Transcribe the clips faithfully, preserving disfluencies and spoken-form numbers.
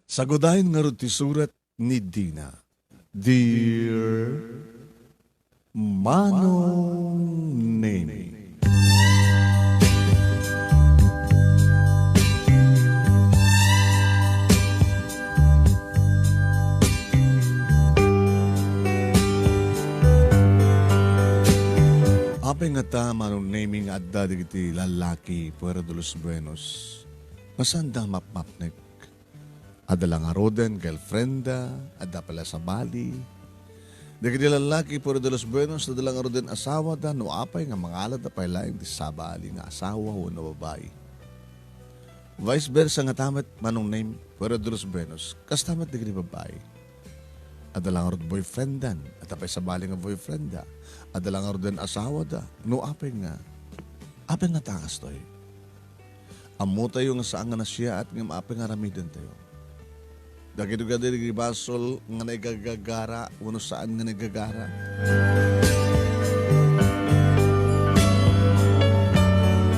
Sagudayen ngarud ti surat ni Dina. Dear Manong Nemi. Apay ngata, Manong Nemi, nga adda dagiti lallaki, fuera de los buenos, nga saanda mapmapnek? Adda la ngaruden girlfriendda, adda pay la sabali. Dagiti lallaki, fuera de los buenos, adda la ngaruden asawada, no apay nga mangalada pay laeng ti sabali nga asawa wenno babai. Vice versa ngata met, Manong Nemi, fuera de los buenos, kasta met dagiti babai. Adda la ngarud boyfriendan, adda pay sabali nga boyfrienda, adda la ngaruden asawada, no apay nga, apay ngata kastoy? Ammotayo nga saan nga nasayaat ngem apay nga aramidentayo? Dagitoy kadi dagiti basol nga naigagagara wenno saan nga naigagara?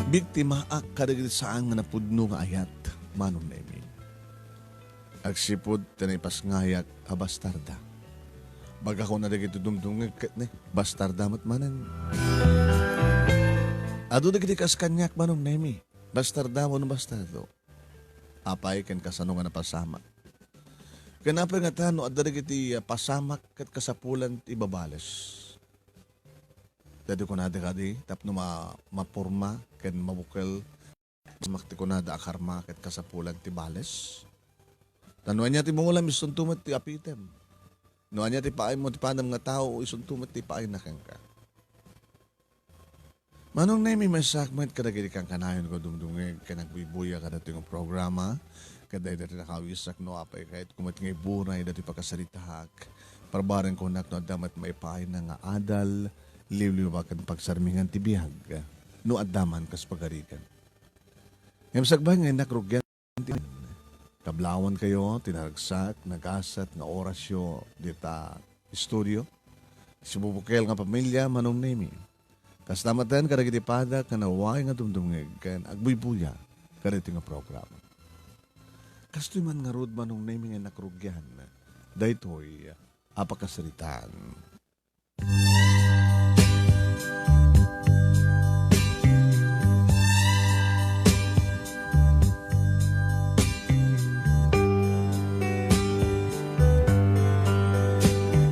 Biktimaak kadagiti saan nga napudno nga ayat, Manong Nemi. Agsipud ti naipasngayak a bastarda. Baga kuna dagiti dumdumngeg ket ne, bastarda met manen. Adu dagiti kas kaniak, Manong Nemi. Bastarda wenno bastardo. Apay ken kasano nga napasamak? Ken apay ngata no adda dagiti, ah, pasamak ket kasapulan ti ibabales? Daytoy kunada kadi tapno ma-, maporma ken mabukel, pasamak ti kunada a karma ket kasapulan ti bales? Ta no ania ti mangulam, isunto met ti apitem. No ania ti paaymo ti padam nga tao, isunto met ti paayna kenka. Manong Nemi, maysaak met kadagiti kankanayonko a dumdumngeg ken agbuybuya kadatoy nga programa, ket dayta ti nakawisak no apay kayatko met nga iburay datoy pakasaritaak. Parbareng kunak no adda met maipaayna nga adal, liwliwa ken pagsarmingan ti biag, no adda man kas pagarigan. Ngem sakbay nga innak rugian ti, kablawankayo ti naragsak, nagasat nga orasyo dita studio. Sibubukel nga pamilia, Manong Nemi. Kasta maten kadagiti padak nga nawaay nga dumdumngeg ken agbuybuya kadagiti nga programa. Kastoy man ngarud, Manong Nemi, nga innak rugian daytoy a pakasaritaan.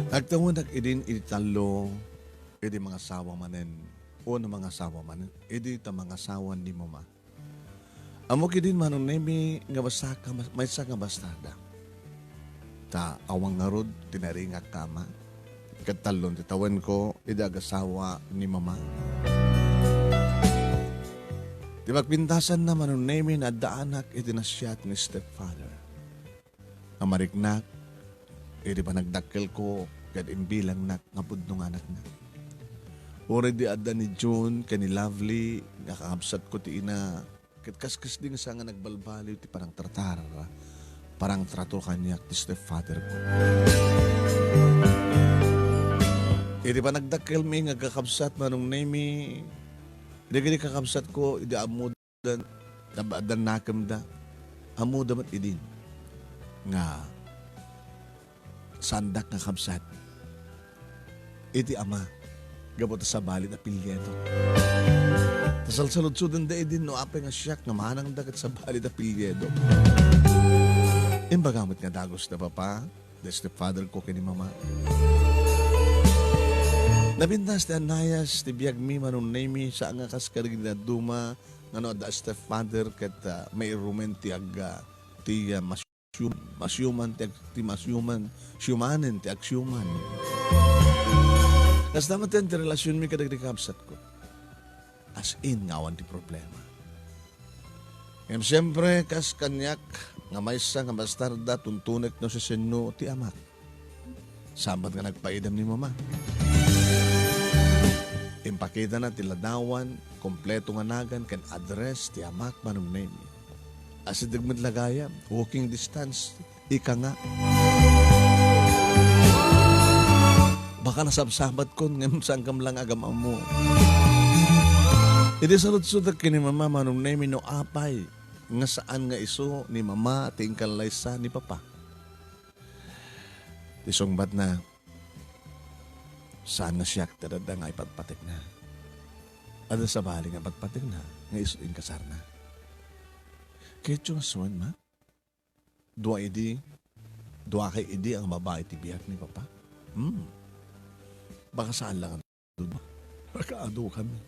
Agtawennak idin iti tallo, idi mangasawa manen, o no mangasawa manen, idi ta mangasawa ni Mama. Ammok idin, Manong Nemi, nga basta ka, maysa nga bastarda. Ta awan ngarud ti naringak nga ama. Ket tallon ti tawenko idi agasawa ni Mama. Ti pagpintasanna, Manong Nemi, nga addaanak iti nasiat nga stepfather. Nga mariknak iti panagdakkelko ket imbilangnak nga pudno nga anakna. Uray di adda ni June ken ni Lovely nga kakabsatko ti ina, ket kaskasdi nga saan nga nagbalbaliw ti panangtratar, panangtrato kaniak ti stepfatherko. Iti panagdakkelmi nga kakabsat, Manong Nemi, dagiti kakabsatko, idi ammo dan, tab-, addan nakemda. Ammoda met idin nga saandak nga kabsat iti ama gapu ta sabali ti apelyido. Ta salsaludsodenda idin no apay nga siak nga manangda ket sabali ti apelyido. Imbaga met nga dagus da papa, da stepfather ko ken ni mama. Napintas ti annayas ti biagmi, Manong Nemi, saan nga kas kadagiti dadduma, nga no adda stepfather ket, ah, mairumen ti ag-, ah, ti, ah, masyum-, masyuman ti ag-, ti masyuman, syumanen ti agsyuman. Kasta met ti relasionmi kadagiti kabsatko. As in nga awan ti problema. Ngem siempre, kas kaniak nga maysa nga bastarda, tuntunek no siasino ti amak. Saan met nga nagpaidam ni mama. Impakitana ti ladawan, kompleto nga nagan ken address ti amak, Manong Nemi. Asideg met la gayam, walking distance, ika nga. Baka nasabsabatkon ngem saankam la nga agam-ammo. Idi saludsodek ken ni mama, Manong Nemi, no apay nga saan nga isu ni Mama ti inkallaysa ni Papa. Ti sungbatna, saan nga siak ti adda nga ipatpatekna. Adda sabali nga patpatekna nga isu ti inkasarna. Kayatyo nga suen, Ma? Dua idi, dua kay idi ang babai ti biag ni Papa? Hmm. Baka saan lang ang duda. Nakaadukami.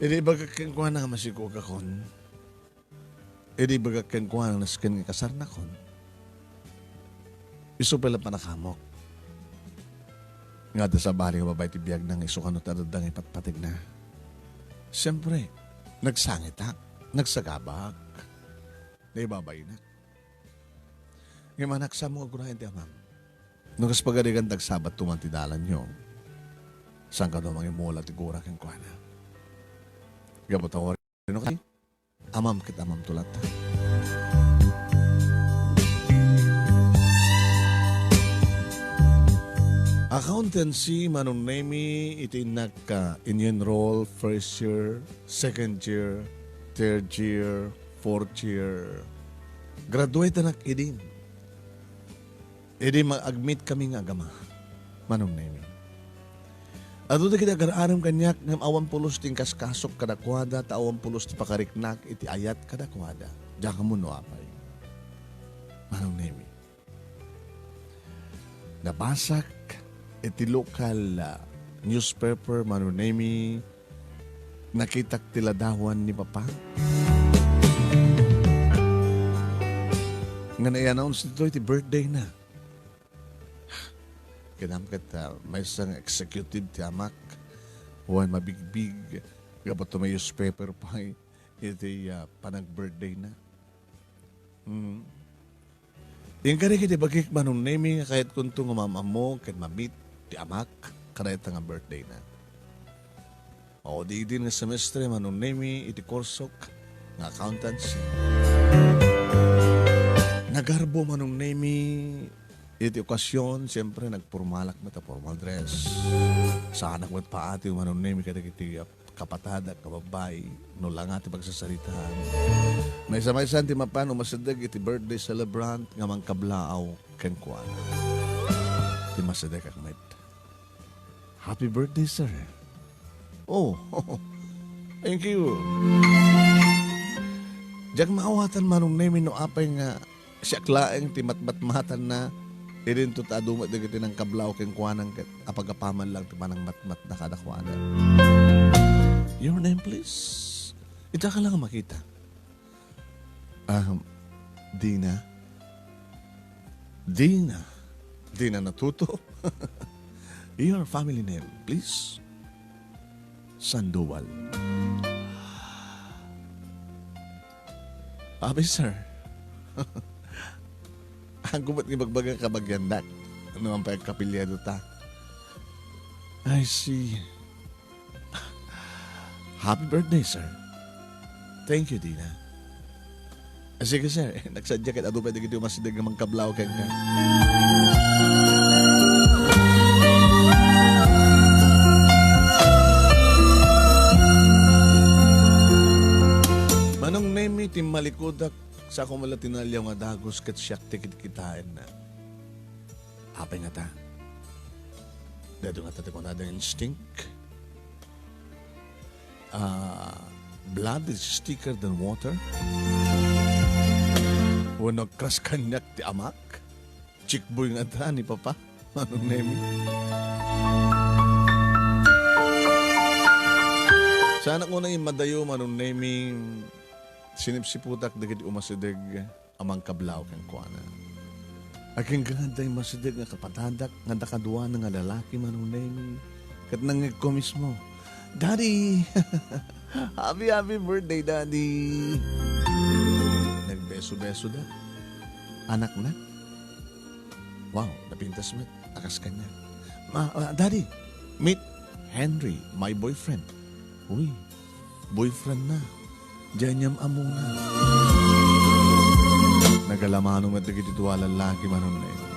Idi ibagak kenkuana nga masigugakon. Idi ibagak kenkuana nga nasken nga kasarnakon. Isu pay la panakamok. Nga adda sabali nga babai ti biagna nga isu kano ti adda nga ipatpategna. Siempre, nagsangitak, nagsagabak. Naibabaynak. Ngem anak, saan mo nga agunayan ti amam? No kas pagarigan, tagsabatto man ti dalanyo. Saan kano mangimula ti gura kenkuana? Gapu ta wen no kadi, amam ket amamto latta. Accountancy, Manong Nemi, iti innak, ah, in-enroll first year, second year, third year, fourth year. Graduate-anak idin. Idi ma-, agmitkami nga agama, Manong Nemi. Adu dagiti agar-arem kaniak ngem awan pulos ti inkaskasok kadakuada ta awan pulos ti pakariknak iti ayat kadakuada. Diak ammo no apay. Manong Nemi. Nabasak iti local, ah, newspaper, Manong Nemi, nakitak ti ladawan ni Papa. Nga nai-announce ditoy ti birthday na. Kinam ket, ah, maysa nga executive ti amak. Wen mabigbig, gapu ta may newspaper pay iti, ah, panag-birthday na. Mm. Inkari ket ibagik, Manong Nemi, nga kayatkonto nga maam-ammo ken mamit ti amak kadayta nga birthday na. O, di idin nga semestre, Manong Nemi, iti kursok nga accountancy. Nagarbo, Manong Nemi, iti okasion, siyempre, nagpormalak met a formal dress. Saanak met paatiw, Manong Nemi, kadagiti, ah, kapatadak nga babbai, no la nga ti pagsasaritaan. Maysa-maysan ti mapan umasideg iti birthday celebrant nga mangkablaaw kenkuana. Ti masidegak met. Happy birthday, sir. Oh, thank you. Diak maawatan, Manong Nemi, no apay nga siak laeng ti matmatmatanna, idinto ta adu met dagiti nangkablaaw kenkuana ket apagapaman lang ti panangmatmatna kadakuada. Your name, please? Ita ka lang makita. Um, Dina. Dina. Dina Natuto. Your family name, please? Sandoval. Abi, sir. Aggubat nga ibagbaga kabagiandak. Ano man pay agkapiliado ta? I see. Happy birthday, sir. Thank you, Dina. Ah, sige, sir. Nagsadya ket adu pay dagiti umasideg nga mangkablaaw kenka. Manong Nemi, timmalikudak, sako met la ti naliaw nga dagus ket siak ti kitkitaenna. Apay ngata? Daytoy ngata ti kunada nga instinct? Ah, blood is thicker than water? Wenno agkras kaniak ti amak? Chickboy ngata ni Papa, Manong Nemi? Saanak unay immadayo, Manong Nemi, sinipsiputak dagiti umasideg a mangkablaaw kenkuana. Agingga dayta immasiddek nga kapatadak nga adda kaduana nga lalaki, Manong Nemi, ket nangngegko mismo, "Daddy! Happy, happy birthday, Daddy!" Nagbeso-besoda. Anakna? Wow, napintas met. A kas kaniak. Ma-, ah, "Daddy, meet Henry, my boyfriend." Uy, boyfriend na. Diay aniam-ammona. Nagalamano met dagiti dua a lallaki, Manong Nemi.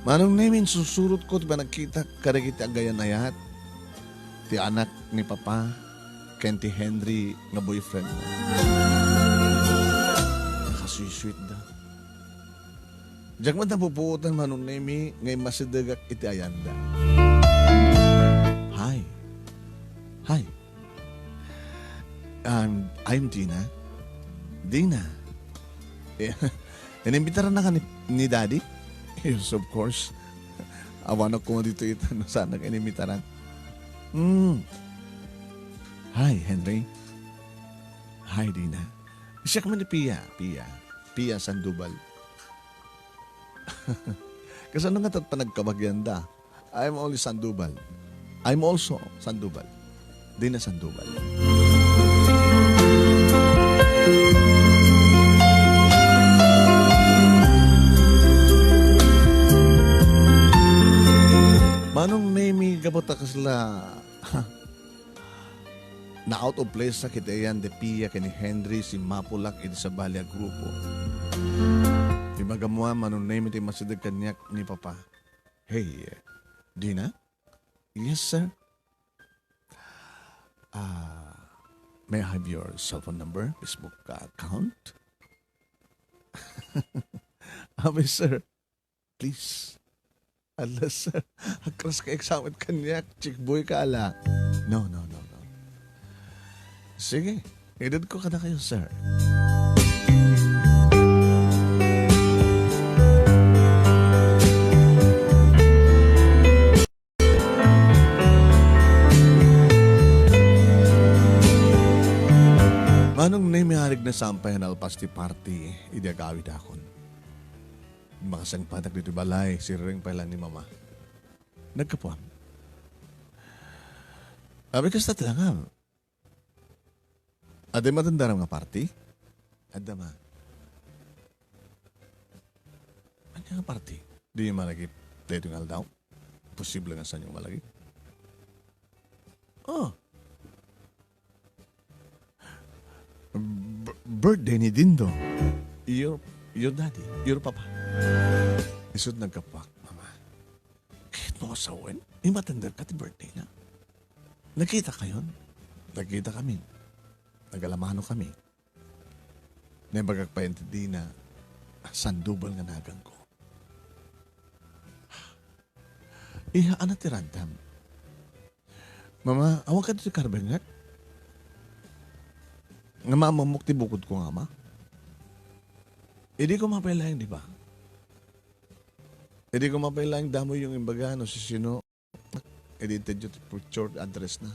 Manong Nemi, insursurotko ti panagkitak kadagiti agayan-ayat ti anak ni Papa. ken ti Henry nga boyfriend na. Nakasweet-sweet da. Diak met napupuotan, Manong Nemi, nga immasidegak iti ayanda. Hi. Hi. Um, I'm Dina. Dina. Eh, inimbitaran na ka ni, ni Daddy? Yes, of course. Awanak koma dito ita, no, saan ka inimbitaran? Hmm. Hi, Henry. Hi, Dina. Siak man ni Pia. Pia. Pia Sandoval. Kasano nga tat panagkabagianda? I'm only Sandoval. I'm also Sandoval. Dina Sandoval. Manong Nemi, gapu ta kasla na-out of place a kitaen da Pia ken ni Henry, simmapulak iti sabali a grupo. Ibaga mo, Manong Nemi, ti masideg kaniak ni Papa. Hey, Dina? Yes, sir. Ah, may I have your cellphone number, Facebook account? Abi, sir. Please. Ala, sir. Agklas ka eksamen kaniak. Chick boy ka, ala. No, no, no, no. Sige. Idedko kadakayo, sir. Manong Nemi, arig na sampay a nalpas ti party idi agawidakon. Makasangpatak ditoy balay, sirreng pay la ni Mama. Naggapuam. Abi, kasta ti langam. Adda matendaram nga party? Adda, Ma. Ania nga party? Diyo malagip daytoy nga aldaw? Posible nga saanyo malagip. Oh. B-, birthday ni Dindo. Your, your daddy, your papa. Isut' naggapuak, Mama. Ket no sawen, imatender ka ti birthday na. Nagkita kayon? Nagkita kami. Nagalamano kami. Naimbagak pay iti Dina, Sandoval nga naganko. Iha, ania ti randam? Mama, awan kadi ti karbengek? Nga maammummok ti bukodko nga ama? Idi koma pay laeng, di ba? Idi koma pay laeng, damo yung imbaga no sisino. Idi intedyo ti picture, address na.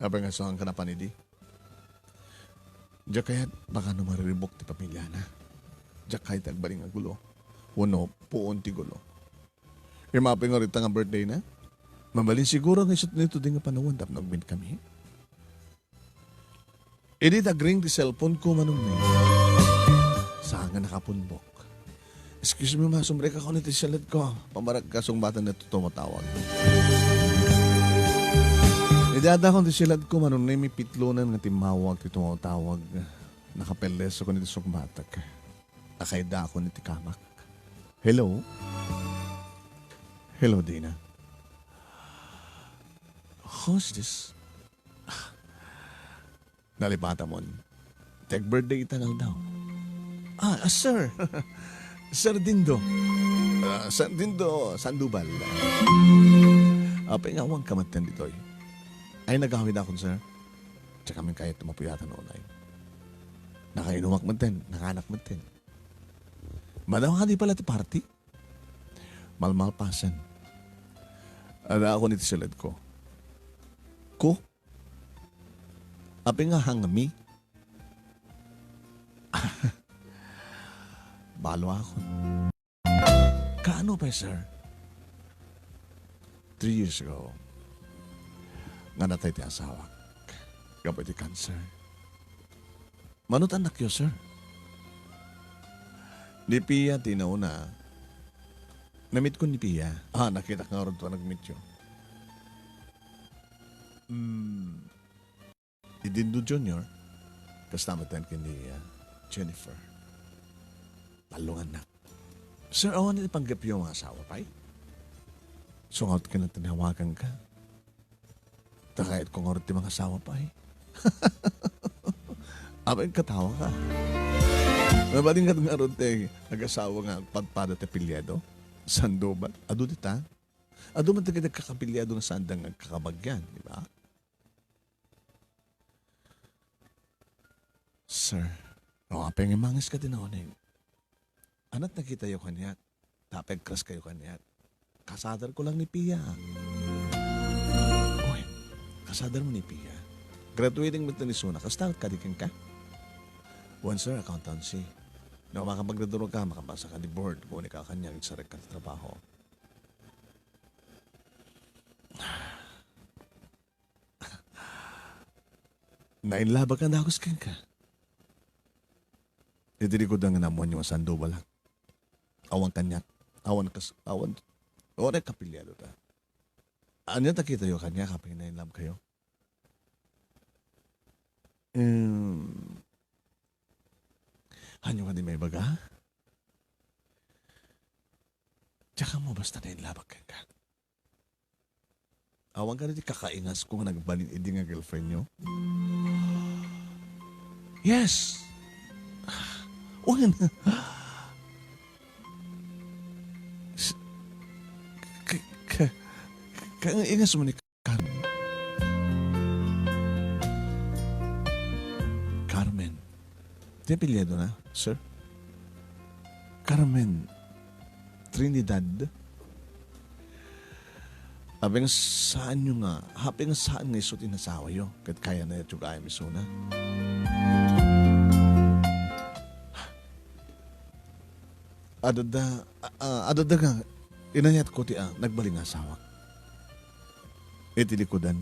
Apay nga saan ka napan idi? Diak kayat, baka no mariribuk ti pamilyana. Diak kayat ti agbalin nga gulo. Wenno, puon ti gulo. Imapay nga rita nga birthday na. Mabalin siguro nga isut' nito di nga panawen tapno agmeet kami. Idi nagring ti cellphone ko, Manong Neng. Saan nga nakapunbok. "Excuse me, ma, sumrekakon iti siledko. Pammaragka, sungbaten daytoy tumatawag." Idi addakon iti siledko, Manong Neng, mipitlonen nga timmawag ti tumatawag. Nakapellesakon iti sungbatek. Nakaidakon iti kamak. "Hello? Hello, Dina. Who's this?" Nalipatamon. Ti ag-birthday ita nga aldaw. Ah, ah, sir. Sir Dindo. Ah, Sir Dindo Sandoval. Apay nga awan ka met ditoy? Ay, nagawid akon, sir. Tsaka min kayat mapuyatan unay. Nakainumak met, nakanak met. Madama nga di pala ti party? Malmalpasen. Adda akon iti siledko. Ko? Apay nga hangmi? Balo akon. Kaano pay, sir? Three years ago, nga natay ti asawak gapu iti cancer. Mano ti annakyo, sir? Ni Pia ti nauna. Namitkon ni Pia. Ah, nakitak ngarud ti panagmityo. Hmm. Ni Dindo Junior, kasta met ken ni, ah, Jennifer. Tallo nga annak. Sir, awan iti panggepyo nga asawa pay? Sungaw ket tinawagan ka. Ta kayatko ngarud ti mangasawa pay. Apay, katawa ka. Mabalin ka ngarud ti agasawa nga agpadpada ti apelyido? Sandoval. Adu dita. Adu man dagiti agkakaapelyido nga saanda nga agkakabagian, di ba? Sir, no, apay nga mangis ka ti nauneg? Ania't nakitayo kaniak? Tapno agkrush kayo kaniak. Kasadarko lang ni Pia. Oy, kasadarmo ni Pia? Graduating met ni Suna. Kasta kadi kenka? Wen, sir, accountancy. No, makapagradua ka, makapasa ka di board. Kunak kaniak, agsarek ka ti trabaho. Nainlabak a dagus kenka. Iti likudan nga naammoanyo nga Sandovalak. Awan kaniak. Awan kas-, awan, awan a kaapelyido ta. Ania ta kitayo kaniak, apay nainlove kayo? Em, ania kadi maibaga? Diak ammo basta nainlabak kenka. Awan kadi ti kakaingasko nga nagbalin idi nga girlfriendyo? Yes. Wen. S-, k-, k-, k-, kaingasmo ni Carmen. Carmen. Ti apelyido na, sir? Carmen Trinidad. Apay nga saanyo nga, apay nga saan nga isu ti inasawayo, ket kayatyo gayam isuna? Adda, a-, a-, adda nga inayatko ti, a, nagbalin nga asawak. Iti likudan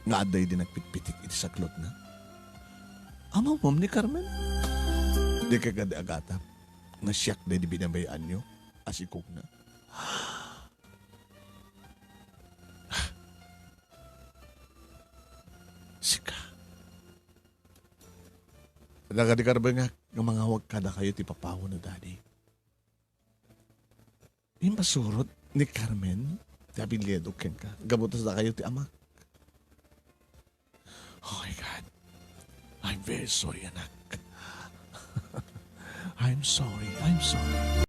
nga adda idi nagpitpitik iti saklotna. Amawem ni Carmen? Dika kadi agatap nga siak daydi binabayaanyo a sikogna? Sika. Dagadi karbengak nga mangawag kadakayo ti papa wenno daddy. Impasurot ni Carmen ti apelyido kenka gapu ta dakayo ti amak. Oh my God. I'm very sorry, anak. I'm sorry. I'm sorry.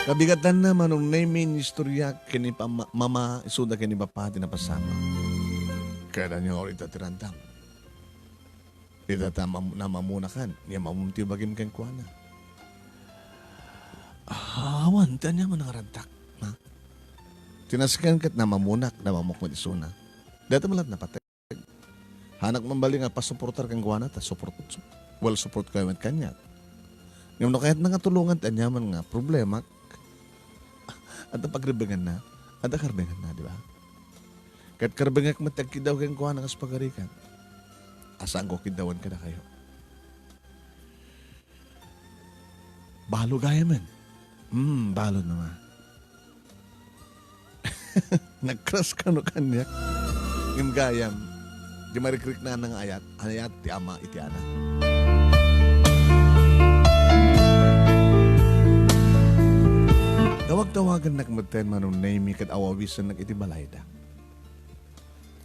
Kabigatanna, Manong Nemy, nga istorya ken ni pama-, mama, isuda ken ni papa ti napasamak. Kayatna nga urita ti randam. Ita ta mam-, namamunakan, ni mamum ti bagim kenkuana. Awan, ti aniaman nga rantak, ma. Ti nasken ket namamunak, namamuk met isuna. Dayta met latta napateg. Haanak man bali nga pasuportar kenkuana, ta support, well, support kayo met kaniak. Ngem no kayatna nga tulongan ti aniaman nga problemak, adda pagrebenganna, adda karbenganna, di ba? Ket karbengek met ti agkiddaw kenkuana kas pagarikan. A saanko kiddawan kadakayo. Balo gayamen. Hmm, balo na nga. Nag-crush kano kaniak. Ngem gayam, di marikriknana nga ayat, ayat ti ama iti anak. Tawag-tawagannak metten Manong Nemy ket awawisennak iti balayda.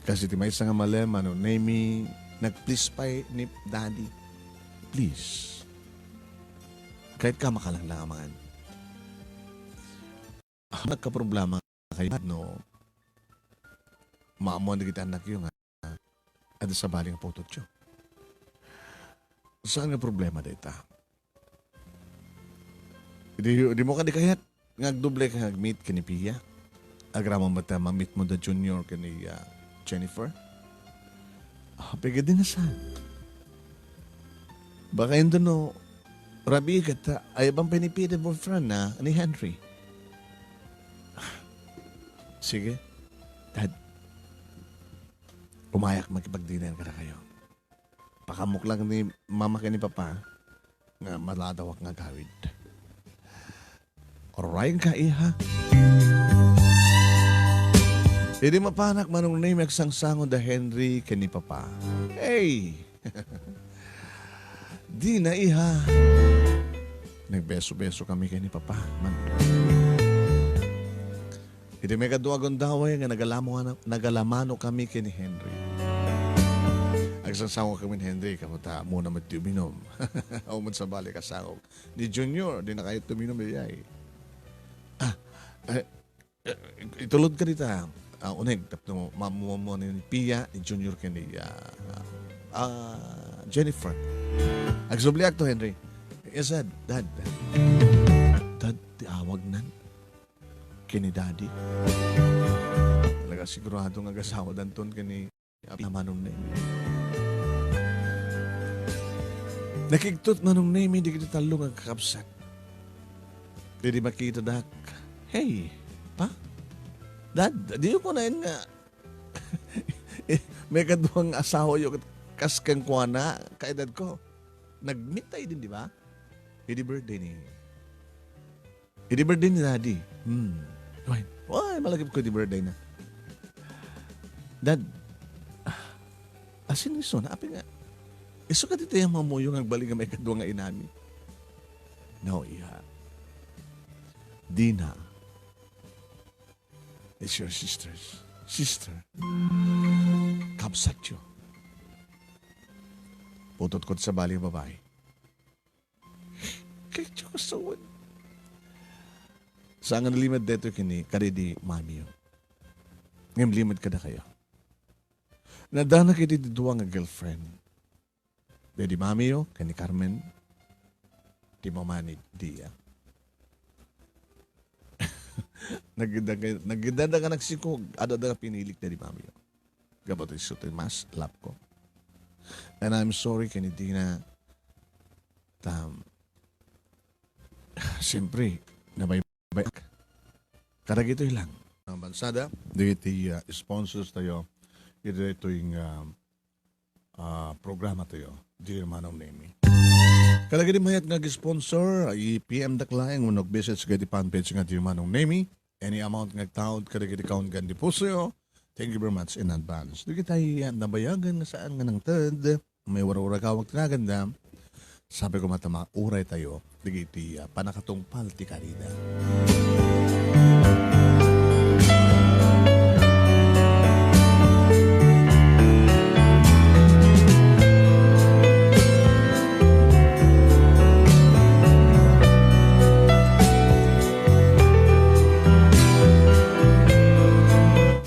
Kas iti maysa nga malem, Manong Nemy, nag-please pay ni Daddy. Please. Kayat ka makalanglang amangan. Nagkaproblema kayo no maammoan dagiti annakyo nga adda sabali nga putotyo. Saan nga problema dayta? Di, di mo kadi kayat nga agdoble ka nga agmeet ken ni Pia? Agraman met ta ma-meet mo da Junior ken ni, ah, Jennifer? Ah, pigidi na saan? Baka yun dun, no, rabii ket, ah, ayaban pay ni Pia ti boyfriend na ni Henry. Sige. Dad, umayak makipag-dinner kadakayo. Pakaamok lang ni mama ken ni papa nga maladawak nga agawid. Alright ka, iha. Idi mapanak, Manong Nemy, agsangsango da Henry ken ni papa. Hey! Dina, iha. Nagbeso-beso kami ken ni Papa. Man. Iti maikadua a gundaway nga nagalamo-, nagalamano kami ken ni Henry. Agsangsangok kami ni Henry, kamu ta ammona met ti uminum. Awan met sabali kasangok. Ni Junior, dina kayat uminum, iyay. Ah, eh, Eh, itulod ka dita. Ah, uneg, tapno mamuamuan ni Pia, ni Junior, ken ni, ah, ah, Jennifer. Agsubliak to, Henry. Yes, Dad. Dad. Dad, ti awagnan. Ken ni Daddy. Talaga sigurado nga agasawa danton ken ni Api Manong Nemi. Nakigtot Manong Nemi dagiti tallo nga kakabsat. Idi makitadak, "Hey, Pa? Dad, diyo kunaen nga maikadua nga asawayo ket kas kenkuana, kaedadko?" Nagmeet tayo din, di ba? Idi birthday ni Idi birthday ni Daddy. Hmm. Why? Why, malagipko idi birthday na. Dad, ah, asin isu na, api nga, isu ka ditoy a mamuyong agbalik nga maikadua nga inami. No, iha. Dina is your sister's sister. Kabsatyo. Putotko ti sabali a babae. Kay Diyos, awan. Saan nga nalimed daytoy ken ni, kadaydi mamiyo. Ngem limed kadakayo. Naddanak iti dua nga girlfriend. Daydi mamiyo, ken ni Carmen, ti mama ni Dia. Nagidda-, nagidda nga nagsikog, adda nga pinilik daydi mamiyo. Gapu ti isu ti mas love ko. And I'm sorry ken ni Dina. Tam, siyempre, nabaybayak. Kadagitoy lang. Ang bansada, dagiti, ah, sponsors tayo, iti daytoy nga, ah, programa tayo, Dear Manong Nemi. Kadagiti mayat nga sponsor, i-P M dak laeng wenno visit sa iti fanpage nga Dear Manong Nemi. Any amount nga agtaud kadagiti kaun-, kaanggan ti pusoyo, thank you very much in advance. Dagiti, ah, nabayagan nga saan nga nangted, may warawaragawag ti naganda, sabi ko, matama, uray tayo, dagiti, ah, panakatungpal ti karida.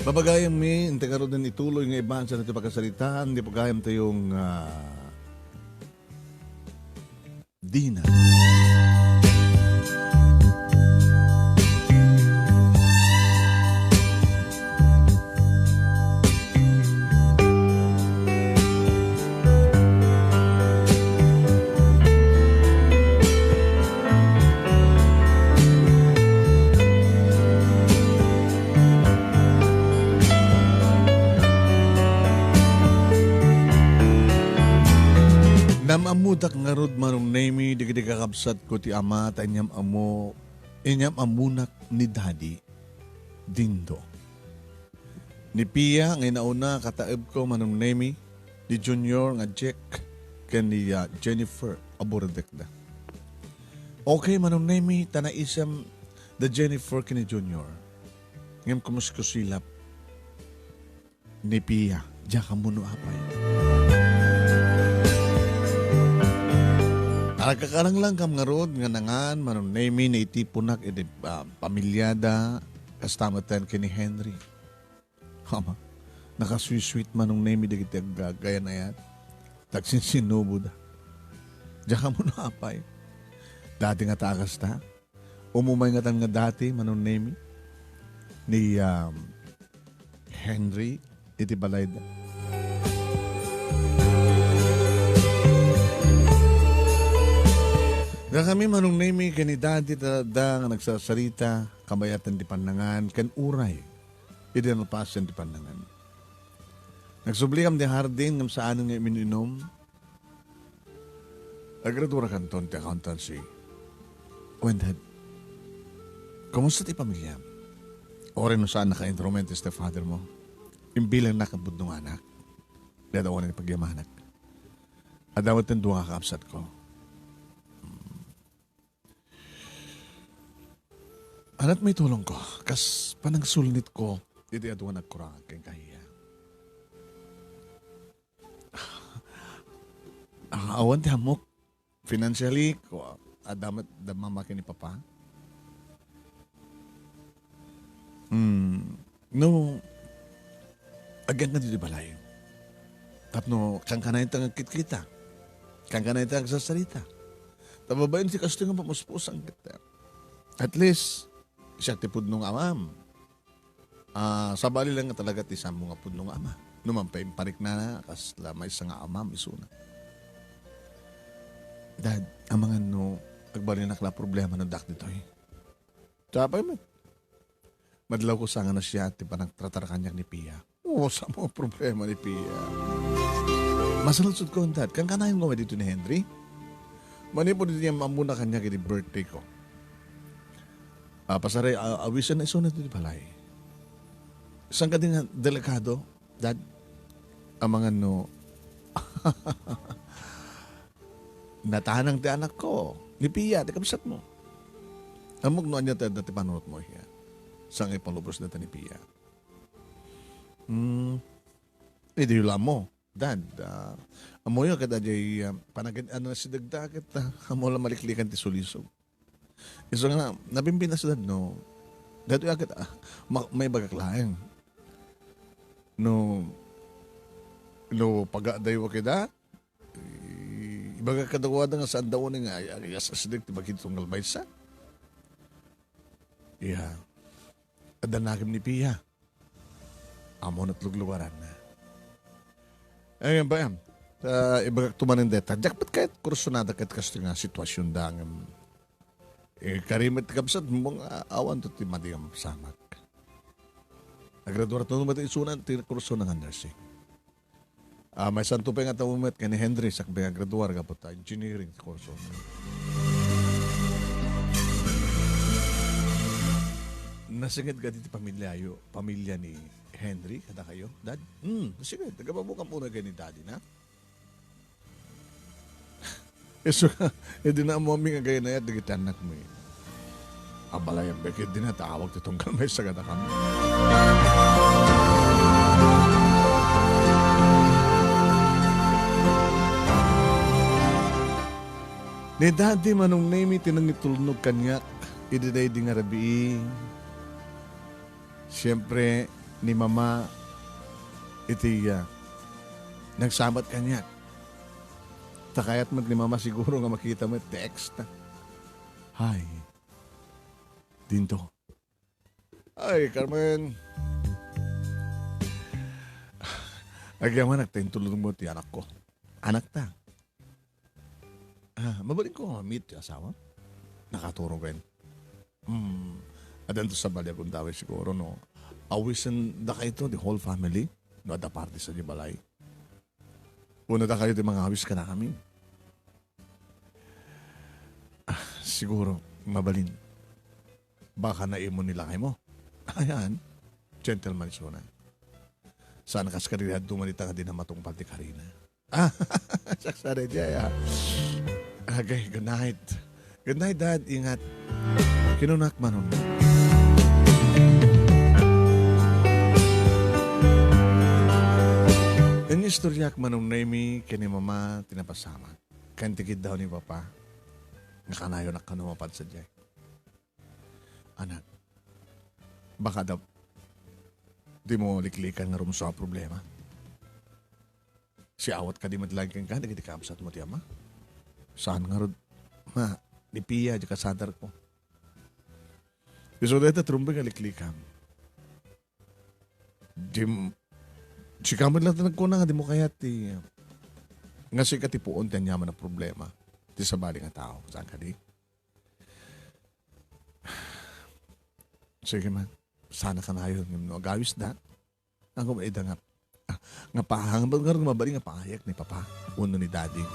Babagayam mi, inti ngaruden ituloy nga ibansa na ti pakasaritaan, di pagayam tayong, ah, Dina. Nam-ammodak ngarud, Manong Nemi, dagiti kakabsatko ti ama, ta inyam-ammo, inyam-ammonak ni Daddy Dindo. Ni Pia nga inauna, kataebko, Manong Nemi, ni Junior nga Jack, ken ni, ah, Jennifer a buradekda. Okay, Manong Nemi, ta naisem da Jennifer ken ni Junior. Ngem kumuskusilap ni Pia, diak ammo no apay. Agkakaranglang kam ngarud nga nangan, Manong Nemi, naitiponak iti, ah, pamilyada, kasta metten ken ni Henry. Ama, nakasweet-sweet, Manong Nemi, dagiti aggagayan-ayat. Tagsinsinuboda. Diak ammo no apay. Dati nga ta a kasta. Umumay ngatan nga dati, Manong Nemi, ni, um, Henry iti balayda. Dakami, Manong Nemi, ken ni Daddy, ta-, da nga nagsasarita, kabayatan ti pannangan, ken uray idi nalpasen ti pannangan. Nagsublikam ti hardin ngem saanen nga iminum-inum. Agradurakanton ti accountancy. Wen, Dad, kumusta ti pamilyam? Uray no saan naka-enrollment ti stepfather mo, imbilangnak a budnonganak. Dadawanen ti pagyamanak. Adda met ti dua nga Anat may tulong ko, kas panangsulnit ko, iti aduan agkurang ken kahiya. Ah, awan ti ammok. Financially, ko, adda met, adda mamaki ni Papa. Hmm, no, agyan ka ditoy balay. Tapno, kankanayon ta agkitkita. Kankanayon ta agsasarita. Ta babaen ti kastoy nga pamuspusan ket, at least, siak ti pudno nga amam. Ah, sabali lang nga talaga ti sammo nga pudno nga ama. No man pay impariknana, kasla maysa nga amam isuna. Dad, amangan no agbalinak la problema no addak ditoy. Sapay met. Madlawko sa nga nasia ti panagtratar kaniak ni Pia. Oo, sa mga problema ni Pia. Masaludsodko, Dad, kankanayon nga ditoy ni Henry? Manipud iti ammona kaniak iti birthday ko. Ah, pasarek, ah, awisen na isuna ti balay. Saan ka din nga delikado, Dad? Amangan no, natanang ti anak ko. Ni Pia, ti kabsat mo. Ammok no ania ti, ti panunot mo, iya. Saan nga ipalubos data ni Pia? Hmm. Idi la mo. Dad, ah, ammoyo ket adiay, ah, panagin-, ano, si dagda ket, ah, ammo la maliklikan ti sulisog. Isu nga, nabimbintas, Dad, no? Dad, ket, ah, ma-, maibagak laeng. No, no, pagadayo kida, i-, ibagak kadakuada nga saan da unen nga ay-, ay-, as-, asideg ti bagid tunggal maysa. Iya. Adda nakem ni Pia. Ammo natluglugaranna. Ay, ba, ah, ibagak to manen deta. Diak met kayat kursunada ket kastoy nga sitwasyon da ngem, eh, kari met ti kabsat mo nga awan to ti madi nga mapasamak. Nagraduar to met isunan ti kurso nga nursing. Ah, maysanto pay nga tawen met ken ni Henry sakbay nga graduar gapu ta engineering ti kurso. Nasinged kadi ti pamilyayo, pamilya ni Henry, kadakayo, Dad? Hmm, nasinged. Nagababukam unay kay ni Daddy na? Isu nga, idi na ammomi nga gayanayat dagiti annakmi. Abalayan, beket di natawag ti tunggal maysa kadakami. Ni Daddy, Manong Nemi, ti nangitulnog kaniak idi daydi nga rabii. Siempre, ni Mama, iti, ah, nagsabat kaniak. Ta kayat met ni Mama siguro nga makita met ti ex ta. Hi. Dinto. Ay, Carmen. Agyamanak ta intulnog mo ti anak ko. Anak ta. Ah, mabalin ko nga meet ti asawa. Nakaturog ken. Hmm. Adanto sa bali agundaway siguro, no? Awisen da kayto, the whole family. No, adda party sa di balay. Una da kayo ti mangawis kadakami. Ah, siguro, mabalin. Baka naimon ni lakay mo. Ayan. Gentleman isuna. Saan kas kadi adto man ita nga di na matungpal ti karina. Ah, saksada diay, ah. Okay, good night. Good night, Dad. Ingat. Kinunak, Manong. Inistoryak, Manong Nemi, ken ni Mama, ti napasamak. Ken ti kiddaw ni Papa. Nga kanayon a kano mapan sadiay. Anak, baka da, di mo liklikan nga rumsua a problema. Siawat kadi met laeng kenka dagiti kabsat mo ti ama? Saan ngarud, ma, ni Pia, di kasadarko. Isu dayta ti rumbeng nga liklikam. Di m-, sika met latta nagkuna nga di mo kayat ti, nga sika ti puon ti aniaman a problema ti sabali nga tao. Saan kadi? Sige man. Sana kanayon ngem no agawis da. Ako ba ida nga, ah, nga pahang, nga mabalin nga pahayag ni Papa wenno ni Daddy.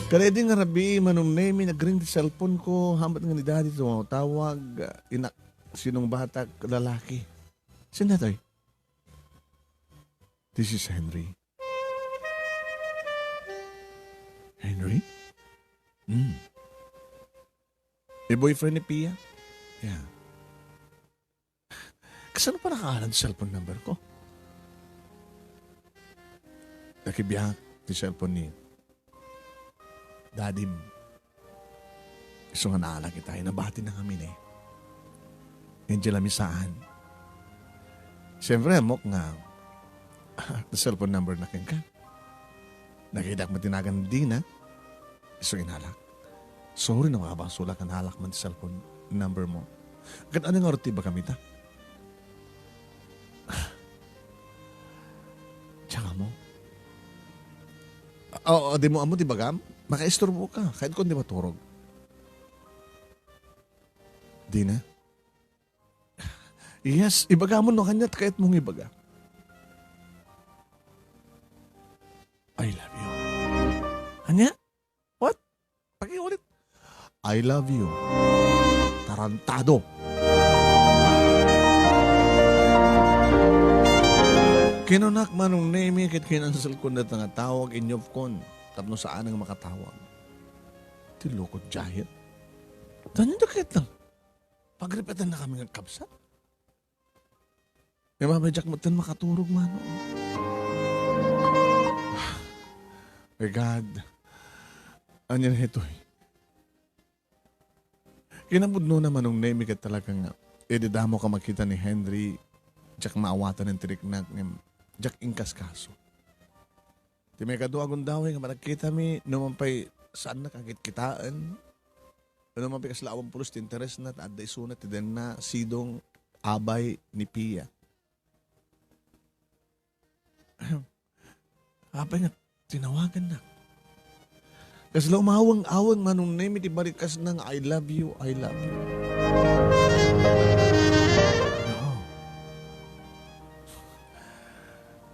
Kada idi nga rabii, Manong Nemi, nagring ti cellphone ko, hambat nga ni Daddy tumawag, inak, sinong batak, lalaki. Sino toy? This is Henry. Henry? Hmm. Ni boyfriend ni Pia? Yeah. Kasano pa nakaalam ti cellphone number ko? Nakibiak ti cellphone ni Dadim. Isu nga naalak ita, nabati na kami ni. Angel, amisaan. Siyempre, ammok nga, cellphone number na kenka. Nakitak matinagan Dina. Isu inalak. Sorry no makabasolak, naalak man ti cellphone number mo. Ket ania ngarud ti ibagam ita? Tsaka mo. Oo, di mo ammo ti ibagam? Makaisturbo ka. Kayat ko di maturog. Dina? Yes, ibagam no kaniat kayat mong ibaga. I love you. Ania? What? Pakiulit. I love you. Tarantado. Kinunak Manong Nemi ket kinansel ko dayta nga tawag, inyop kon tapno saan nga makatawag. Ti lukot giant. Tanyo da ket lang. Pagripetan na kami nga kabsat. Nga mamay diak met ten makaturog, Manong. My God. Ania na itoy? Kinapudno na Manong Nemi ket talaga nga, idi damo ka makita ni Henry, diak maawatan ti riknak ngem diak inkaskaso. Ti maikadua a gundaway nga panagkitami, no man pay saannak a kitkitaen, no man pay kasla awan pulos ti interesna, ta adda isuna ti denna sidong abay ni Pia. Apay nga tinawagannak? Kasla umaweng-aweng Manong Nemi ti barikasna nga, "I love you, I love you." No.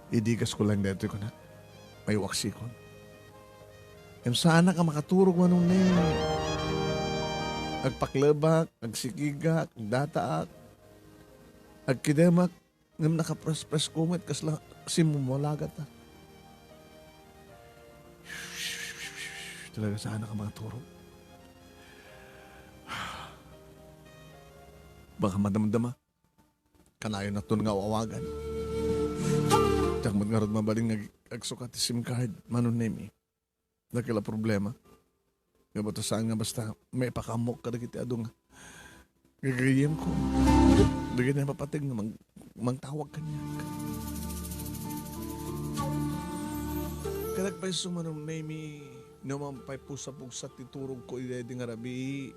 Idi kas ko lang daytoy kunak, maiwaksikon. Ngem saanak a makaturog Manong Nemi. Agpaklebak, agsikigak, agdataak, agkidemak, ngem nakaprespresko met kasla simmumulagat, a. Talaga saanak a makaturog. Baka madamdama. Kanayon naton nga awawagan. Diak met ngarud mabalin nga ag-, agsukat ti SIM card, Manong Nemi. Dakkel a problema. Nga basta saan nga basta maipakaamok kadagiti adu nga gagayyemko. Dagiti napapateg nga mang-, mangtawag kaniak. Kadagpayso Manong Nemi, no man pay pugsa-pugsa ti turogko idi nga rabii,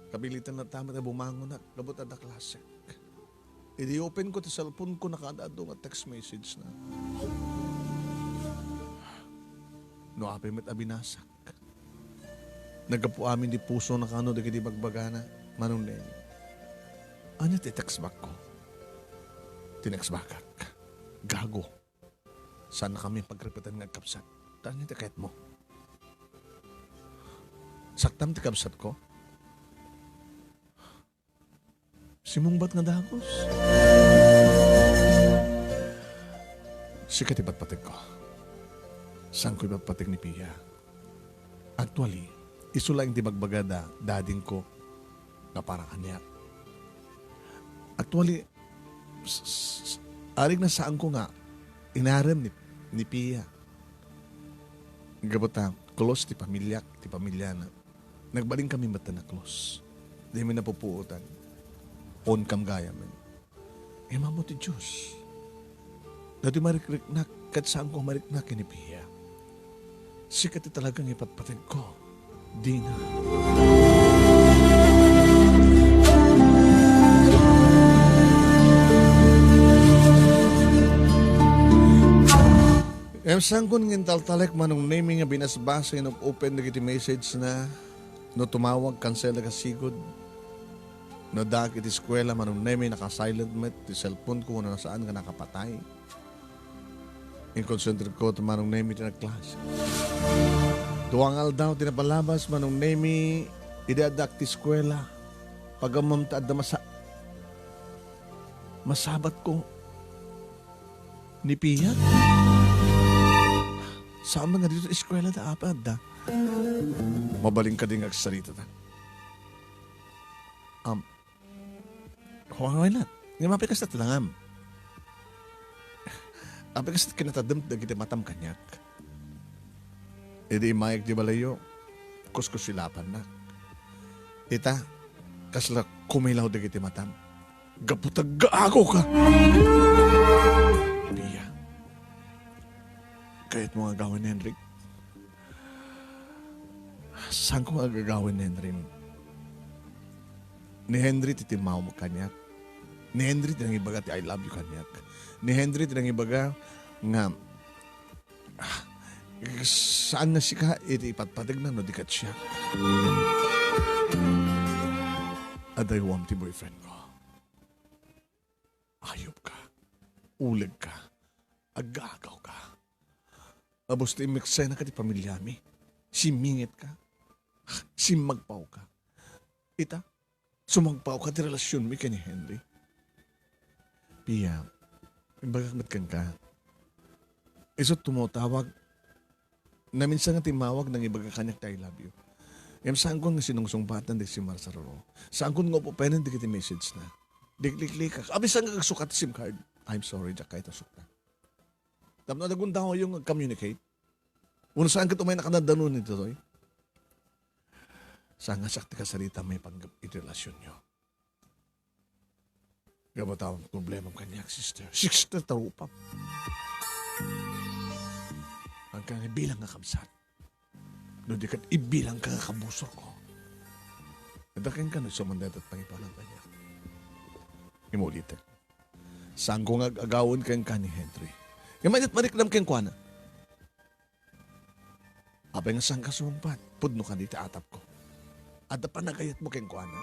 kabiliten latta met a bumangonak, gapu ta adda klasek. Idi open ko ti cellphone ko, nakaad-adu nga text message na. No apay met a binasak. Naggapu amin ti puso na kano dagiti bagbagana, Manong Nemi. Ania ti text back ko? Ti next bakak. Gago. Saan na kami pagripetan nga agkabsat? Ta ania ti kayatmo? Saktam ti kabsat ko? Simungbat nga dagus. Sika ti patpategko. Saanko ipatpateg ni Pia. Actually, isu laeng ti bagbagada dadingko nga para kaniak. Actually, s-, s-, s-, arigna saanko nga inarem ni, ni Pia. Gapu ta, close ti pamiliak, ti pamiliana. Nagbalinkami met a close. Dimi napupuotan. Poon kam gayamen. Imam mo ti Diyos. Dati marikriknak, ket saanko mariknak ken ni Pia. Sika ti talagang ipatpategko. Dina. Em, saanko nga intaltalek Manong Nemi nga binasbasa, inup-open dagiti message na, no tumawag, kansela kasigud. No addaak iti eskuela, Manong Nemi, naka-silent met ti cellphone ko, wenno saan nga nakapatay. Inkonsentreko ti Manong Nemi ti nagklase. Dua nga aldaw ti napalabas, Manong Nemi, idi addaak ti eskuela. Pagammem ta adda masa-, masabatko ni Pia? Saan man nga dito eskuela da, apa adda? Mabalin kadi nga agsarita ta. Um, why, why not? Ngem apay kasta ti langam? Apay kasta kinatadem dagiti matam kaniak? Idi immayek ti balayyo, kuskusilapannak. Ita, kasla kumilaw dagiti matam. Gapu ta gaagaw ka. Pia, kayatmo nga agawen ni Henry? Saanko nga agagawen ni Henry? Ni Henry ti timmawag kaniak. Ni Henry ti nangibaga ti "I love you" kaniak. Ni Henry ti nangibaga nga, ah, saan nga sika iti ipatpategna no di ket siak. Adaywam ti boyfriend ko. Ayup ka. Uleg ka. Agagaw ka. Abus ti immeksena ka ti pamiliami. Simminget ka. Simmagpaw ka. Ita, sumagpaw ka ti relasionmi ken ni Henry. Pia, imbagak met kenka. Isu ti tumawag. Naminsan nga timmawag, nangibaga kaniak ti "I love you." Ngem saanko nga sinungsungbatan dagiti simmarsaruro. Saanko nga up-upenen dagiti message na. Likliklikak. Abisan nga agsukat ti SIM card. I'm sorry, diak kayat a sukta. Tapno nagundawyo nga communicate. Uno saan ket umay nakadadano ni Totoy. Saan nga siak ti kasarita maipanggep iti relasionyo. Gapu ta awan problemam kaniak, sister. Sister, tarupam. Ang kang ibilang nga kabsat. No di ket ibilang ka nga kabusor ko. Ita kenka no isu man dayta pangipalan kaniak. Imulitek. Saanko nga ag-agawen kenka ni Henry. Ngem mayat mariknam kenkuana. Apay nga saanka sumungbat? Pudno kadi ti atapko. Adda panagayatmo kenkuana?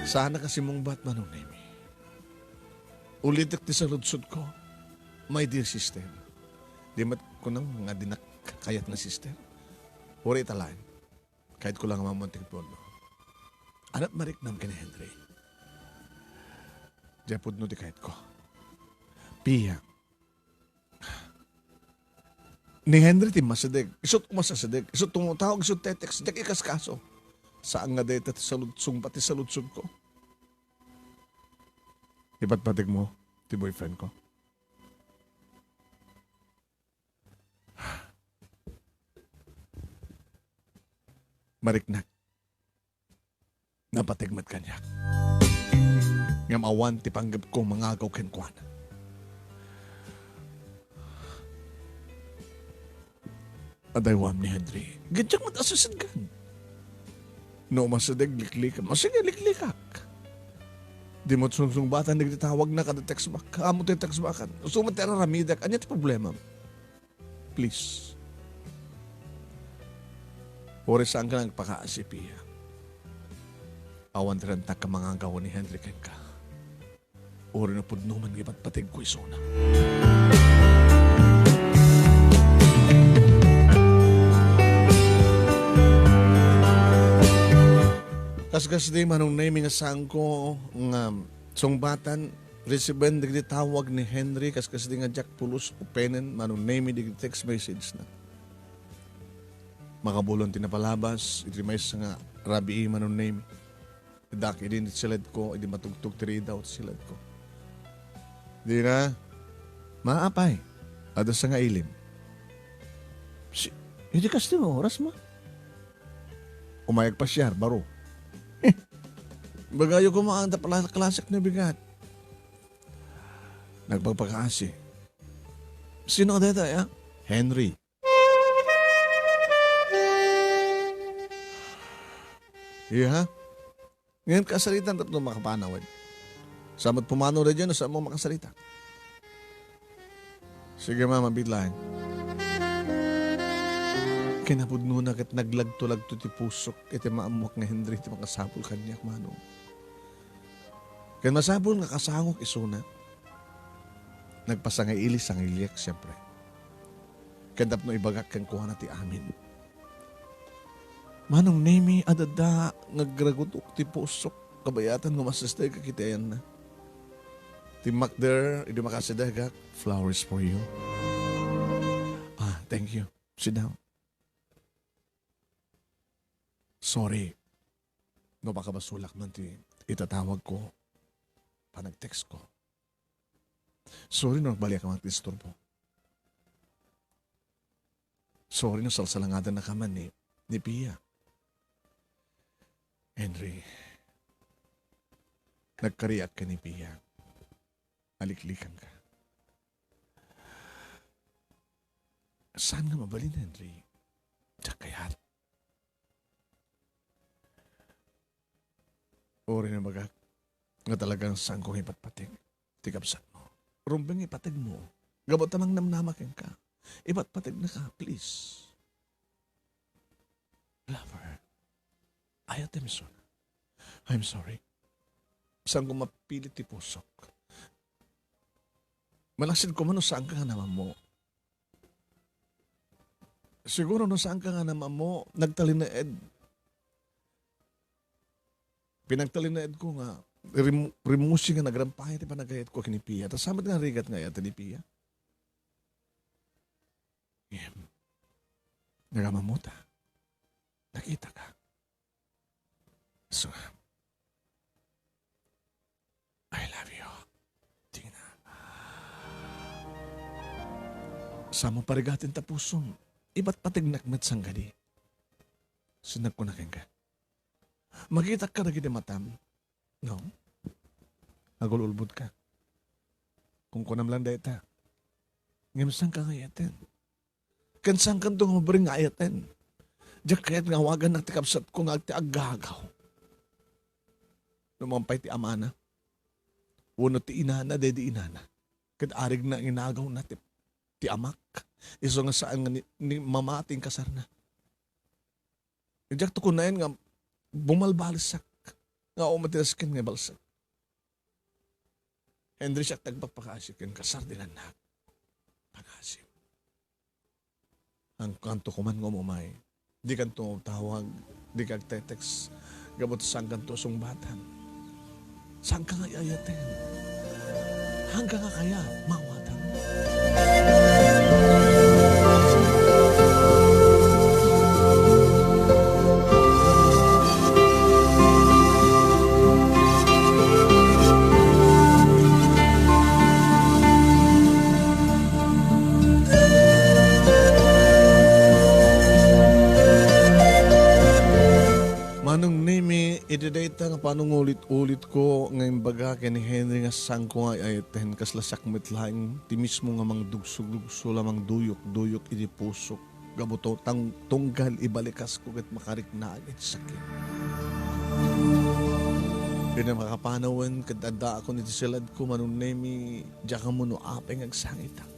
Saanka simungbat, Manong Nemi. Ulitek ti saludsodko, my dear sister. Di met kunam nga dinak kayat nga sister? Uray ita laeng. Kayatko la nga mammuan ti pudno. Aniat mariknam ken ni Henry? Diay pudno ti kayatko. Pia. Ni Henry ti masideg. Isu't umasideg. Isu't tumutawag, isu't text. Diak ikaskaso. Saan nga dayta ti saludsong, pati saludsodko. Ipatpategmo ti boyfriend ko. Mariknak. Napateg met kaniak. Ngem awan ti panggepko mangagaw kenkuana. Adaywam ni Henry. Gadiak met a sisidgan. No umasideg, liklikam. O sige, liklikak. Di met sungsungbatan dagiti tawagna kada text back. Ammo ti text backan. Isu met ti ar-aramidek. Ania ti problemam? Please. Uray saanka nagpakaasi, Pia. Awan ti rantag a mangagaw ni Henry kenka. Uray no pudno man nga ipatpategko isuna. Kaskasdi, Manong Nemy, nga saanko nga sungbatan, resiben dagiti tawag ni Henry, kaskasdi nga diak pulos upenen, Manong Nemy, dagiti text message na. Makabulan ti napalabas iti maysa nga rabii, Manong Nemy. Dak idi ni siledko, idi matugtog ti ridaw ti siledko. Dina, maapay, adda sangailim. Si, idi kasta nga oras, ma? Umay agpasiar, baro. Ibagayo koma adda pala-, klasek nga bigat. Nagpagpakaasi. Sino deta, ya? Henry. Iya, ha? Ngayon, kasaritan tapno makapanawid. Sa met pumanaw daydiay, no, sa mo makasarita. Sige, mama, bitlaen. Kinapudnona ket naglagto-lagto ti pusok iti maammoak nga Henry ti makasapul kaniak, Manong. Ken masapul nga kasangok isuna. Nagpasangaili-sangiliek, siempre. Ken tapno ibagak kenkuana ti amin. Manong Nemy, adda nga agragudok ti pusok. Kabayatan nga masestay ka kitayanna. Timmakder, idi makasidegak, flowers for you. Ah, thank you. Sit down. Sorry no pakabasolak man ti itatawag ko, panag-text ko. Sorry no nagbaliak man ti istorbo. Sorry no salsalangadan na ka man ni, ni Pia. Henry, nagkariak ken ni Pia. Aliklikan ka. Saan nga mabalin, Henry? Diak kayat. Uray no ibagak nga talagang saanko nga ipatpateg ti kabsatmo. Rumbeng nga ipateg mo. Gapu ta mangnamnama kenka. Ipatpategna ka, please. Lover, I attempt so. I'm sorry. Saanko mapilit ti pusok. Malaksid ko man no saanka nga namammo. Siguro no saanka nga namammo, nagtalinaed. Pinagtalinaed ko nga rim-, rimmusi nga nagrampay ti panagayat ko ken ni Pia. Ta saan met nga rigat nga ayat ni Pia? Ngem, nagamammo ta. Nakita ka. So, I love you, Tina. Saanmo parigaten ta pusom, ipatpategnak met sangadi. Saan nagkuna kenka? Makitak kadagiti matam, no? Agul-ulbodka. Kunkunam lang dayta. Ngem saanka nga ayaten? Ken saankanto nga mabalin nga ayaten? Diak kayat nga awagannak ti kabsatko nga agti aggagaw. No mapan pay ti amana, wenno ti inana, daydi inana. Ket arigna nga inagawna ti, ti amak. Isu nga saan nga ni, ni mama ti inkasarna. Diakto kunaen nga bumalbalisak nga awan ti nasken nga ibalsek. Henry, siak ti agpakpakasi ken kasar ti lannak. Pangasim. Saankanto koman nga umumay. Dikanto tawag, dika agte-text. Gapu ta saankanto sungbatan. Saanka nga ayaten? Saanka nga kayat mawatan? Manong Nemi, iti dayta nga panangulit-ulitko nga imbaga ken ni Henry nga saanko nga ay-ayaten, kasla siak met laeng ti mismo nga mangdugsog-dugsol a mangduyok-duyok iti pusok. Gapu ta tang-, tunggal ibalikasko ket makariknaak iti sakit. Iti makapanawen ket addaakon iti siladko, Manong Nemi, diak ammo no apay nga agsangitak.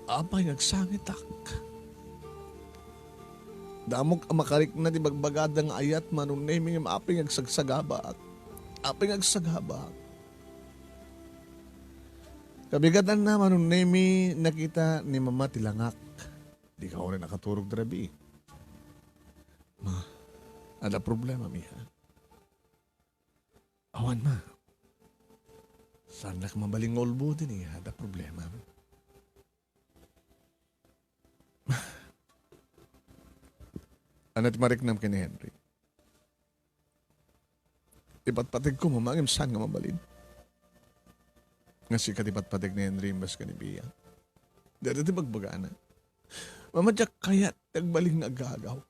Apay nga agsangitak. Damok a makarikna ti bagbagada nga ayat, Manong Nemi, ngem apay nga agsagsagabaak. Apay nga agsagabaak. Kabigatanna, Manong Nemi, nakita ni Mama ti langak. Dika uray nakaturog ti rabii. Ma, adda problemam, iha? Awan, Ma. Saannak mabalin nga ulboden, iha, adda problemam. Ania ti mariknam ken ni Henry? Ipatpategko, Mama, ngem saan nga mabalin? Nga sika ti patpateg ni Henry imbes ken ni Pia. Dayta ti bagbagana. Mama, diak kayat ti agbalin nga agagaw.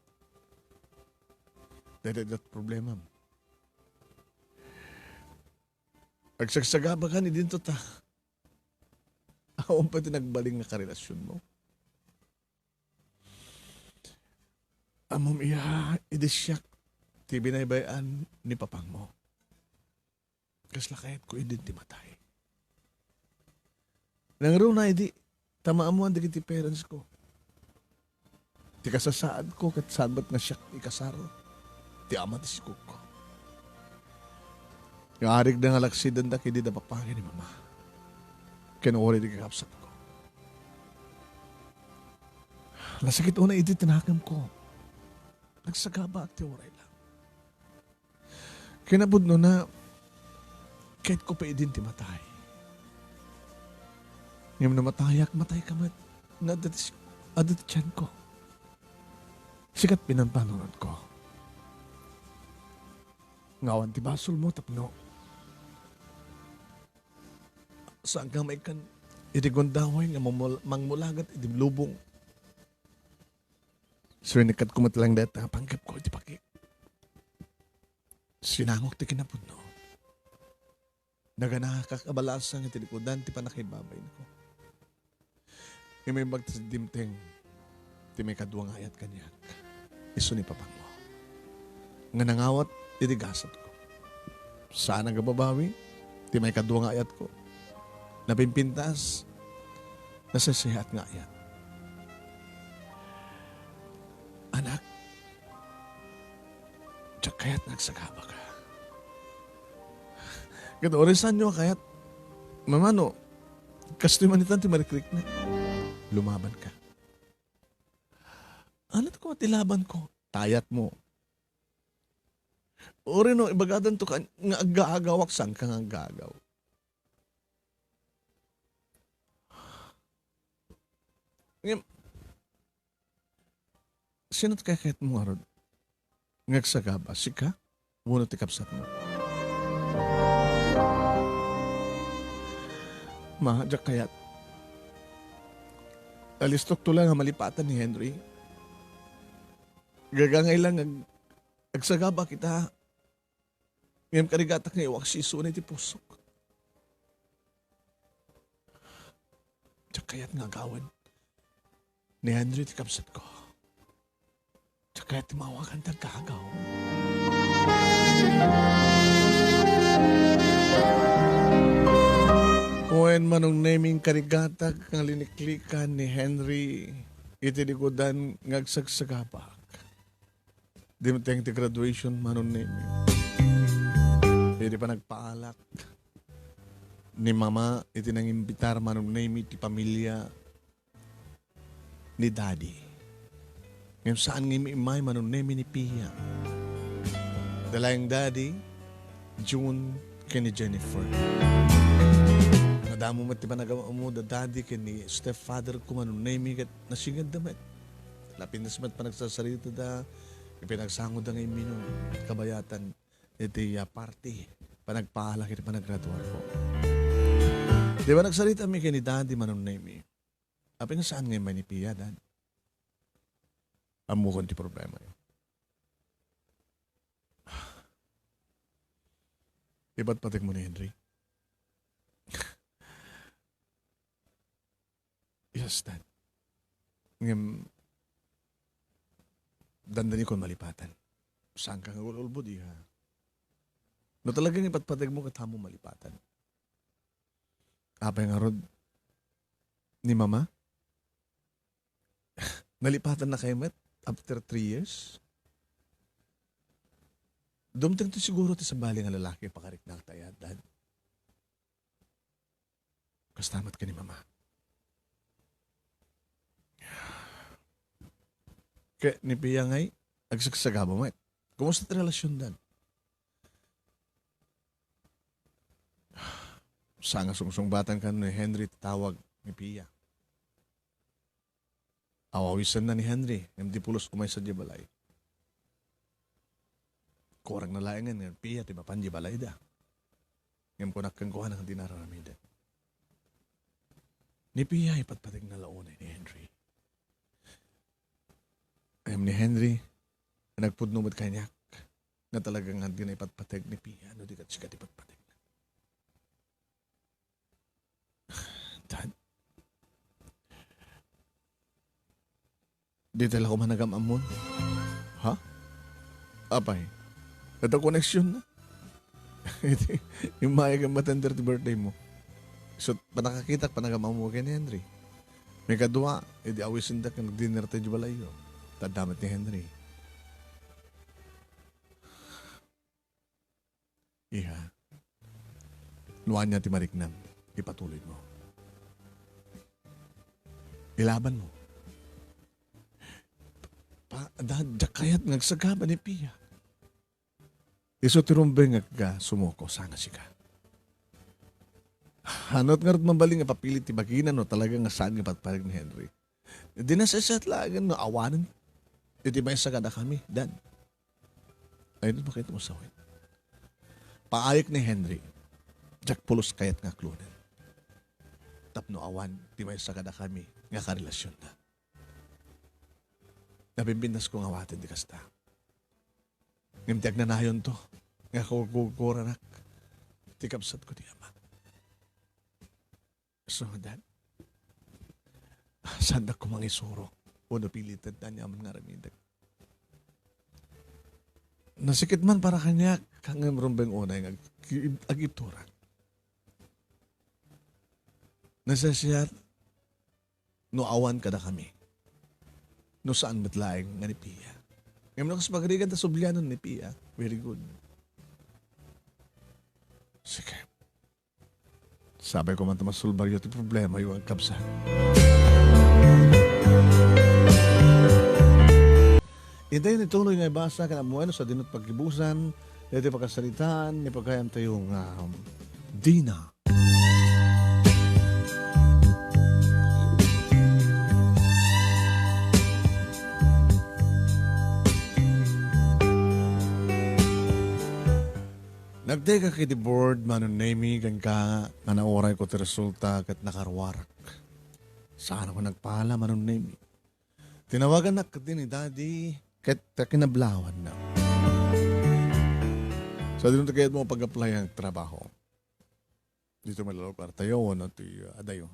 Dayta ti problemam. Agsagsagabakan idinto ta awan pay ti nagbalin nga karelasionmo. Ammom, iha, idi siak ti binaybay-an ni papangmo. Kasla kayatko idin ti matay. Nangruna idi, ta maammoan dagiti parents ko. Ti kasasaadko ket saan met nga siak ikasar ti ama ti sikogko. Nga arigda nga alaksidandak idi da papangen ni Mama ken uray di kakabsatko. Nasakit unay idi ti nakemko. Nagsagabaak ti uray lang. Kinapudnona, kayatko pay idin ti matay. Ngem no matayak, matayka met nga adda ti, adda ti tianko. Sikat pinampanunotko. Nga awan ti basolmo tapno saanka maikkan iti gundaway nga mamul-, mangmulagat iti lubong. Sirnikatko met lang dayta nga panggepko iti paki-, sinangok ti kinapudno. Naganakak a balasang iti likudan ti pannakaibabainko. Imbag ta dimteng ti maikadua nga ayat kaniak. Isu ni papangmo nga nangawat iti gasatko. Saan a gababawi ti maikadua nga ayatko. Napimpintas, nasaysayaat nga ayat. Anak, diak kayat nga agsagabaka. Ket uray saanyo a kayat, mamano, kastoy man itan ti marikrikna. Lumabanka. Ania koma ti labanko? Tayatmo. Uray no, ibagadanto kan-, nga aggaagawak, saanka nga aggaagaw. Ngem, sino ti kayatmo ngarud nga agsagaba? Sika? Wenno ti kabsatmo? Ma, diak kayat. Alistokto lang nga malipatan ni Henry. Gagangay lang nga ag-, agsagaba kita. Ngem karigatak nga iwaksisona iti pusok. Diak kayat nga agawen ni Henry ti kabsatko. Diak kayat ti maawagan ti aggaagaw. Wen, Manong Nemy, karigatak nga liniklikan ni Henry iti likudan nga agsagsagabak. Dimteng ti graduation, Manong Nemy. Idi panagpaalak ni Mama iti nangimbitar, Manong Nemy, ti pamilya ni Daddy. Ngem saan nga immay, Manong Nemy, ni Pia. Dalaeng Daddy, June, ken ni Jennifer. Nadamo met ti panagam-ammo da Daddy ken ni stepfather ko, Manong Nemy, ket nasingedda met. Lapintas met panagsasaritada, ipinagsangoda nga imminum, kabayatan iti, ah, party, panagpaalak iti panagraduar ko. Di ba nagsaritami ken ni Daddy, Manong Nemy? Apay nga saan nga immay ni Pia, Dad? Ammokon ti problema. Ipatpategmo ni Henry? Yes, Dad. Ngem, dandanikon malipatan. Saanka nga agul-ulbod, iha. No talaga nga ipatpategmo, ket haanmo malipatan. Apay ngarud ni Mama? Nalipatannakayo met after three years? Dumtengto siguro ti sabali nga lalaki a pakariknak, Dad. Kasta met ken ni Mama. Ket ni Pia ngay, agsagsagaba met. Kumusta ti relasiondan? Saan nga sungsungbatan kano ni Henry ti tawag ni Pia. Aw-awisenna ni Henry, ngem di pulos umaysa idiay balay. Kurangna laengen nga ni Pia ti mapan idiay balayda. Ngem kunak kenkuana nga dina ar-aramiden. Ni Pia ipatpategna la unay ni Henry. Ngem ni Henry, nagpudno met kaniak nga talaga nga dina ipatpateg ni Pia no di ket sika ti ipatpategna. Dad, dita la koma nagam-ammon? Ha? Apay, adda koneksyon na. Iti, immay nga matender ti birthday mo. So, panakakitak, panagam-ammo ken ni Henry. Maikadua, idi awisendak nga nagdinner tayo di balayyo. Ta adda met ni Henry. Iha, no ania ti mariknam, ipatuloymo. Ilabanmo. Pa, da, diak kayat nga agsagaba ni Pia. Isu ti rumbeng nga aggasumuko, saan nga sika. Hanot ngarud mabalin nga papilit ti bagina no talaga nga saan nga ipatpategna ni Henry. Di nasaysayat laengen no awanen. Iti maysa kadakami, Dan. Ay, di ba kayo tumasawen? Paayek ni Henry, diak pulos kayat nga aklonen. Tapno awan ti maysa kadakami nga karelasyonna. Nabimbintasko nga awaten ti kasta. Ngem ti agnanayon to, nga kagurguranak ti kabsatko ti ama. So, Dad, saandak koma nga isuro wenno piliten ti aniaman nga aramidek. Nasikit man para kaniak, ngem rumbeng unay nga ag-, agiturak. Nasaysayat no awan kadakami. No saan met laeng nga ni Pia. Ngem no kas pagrigan ta sublianan ni Pia, very good. Sige. Sapay koma ta masolbaryo ti problemayo, agkabsat. Itay ni tuloy nga ibasa ken ammoen no sadino ti paggibusan daytoy pakasaritaan ni pagayamtayo nga Dina. Nagdayegak iti board, Manong Nemy, kenka nga naurayko ti resulta ket nakaruarak. Saanko nagpala, Manong Nemy. Tinawagannak ketdi ni Daddy ket kinablawanna. Sadino ti kayatmo pag-applyan nga trabaho? Ditoy may lugartayo wenno ti, ah, adayo?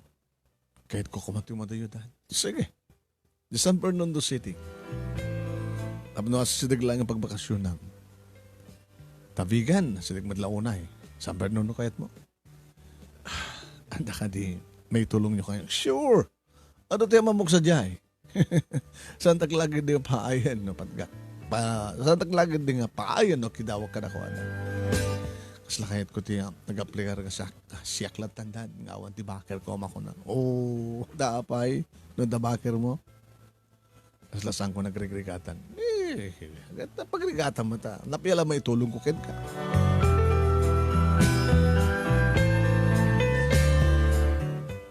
Kayatko koma ti umadayo, Dad. Sige. Di San Fernando City. Tapno asideg laeng nga pagbakasionam. Tabigan, asideg met la unay. San Fernando kayatmo? Ah, anda kadi maitulongyo kaniak? Sure! Adu ti amamok sadiay? Saantak la ketdi nga paayen no patga-, pa-, saantak la ketdi nga paayen no kidawak kadakuada. Kasla kayatko ti, ah, nag-aplikar nga siak, ah, siak latta, Dad, nga awan ti bakerko a makuna. Oh, da apay, no adda bakermo. Kasla saanko nagrigrigatan. Eh, ket pagrigatam met ta. Napia la maitulongko kenka.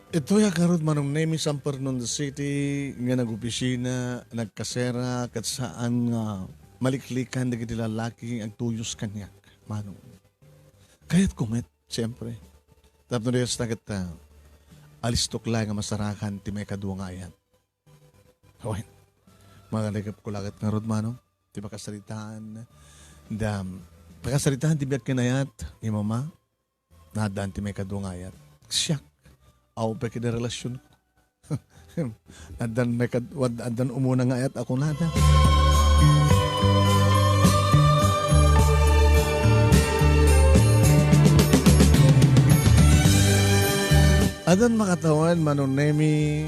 Itoy a ngarud, Manong Nemy, San Fernando City nga nagopisina, nagkasera, ket saan nga maliklikan dagiti lalaki nga agtuyos kaniak, Manong. Kayatko met, siempre. Tapno di kasta ket, ah, alistok laeng nga masarakan ti maikadua nga ayat. Wen, mangalagipko la ket ngarud, Manong, ti pakasaritaan da, pakasaritaan ti biag ken ayat ni Mama. Naaddan ti maikadua nga ayat. Siak. Awan pay ket relasyon. Addan maikad-, wad-, addan umuna nga ayat a kunada. Addan makatawen, Manong Nemy,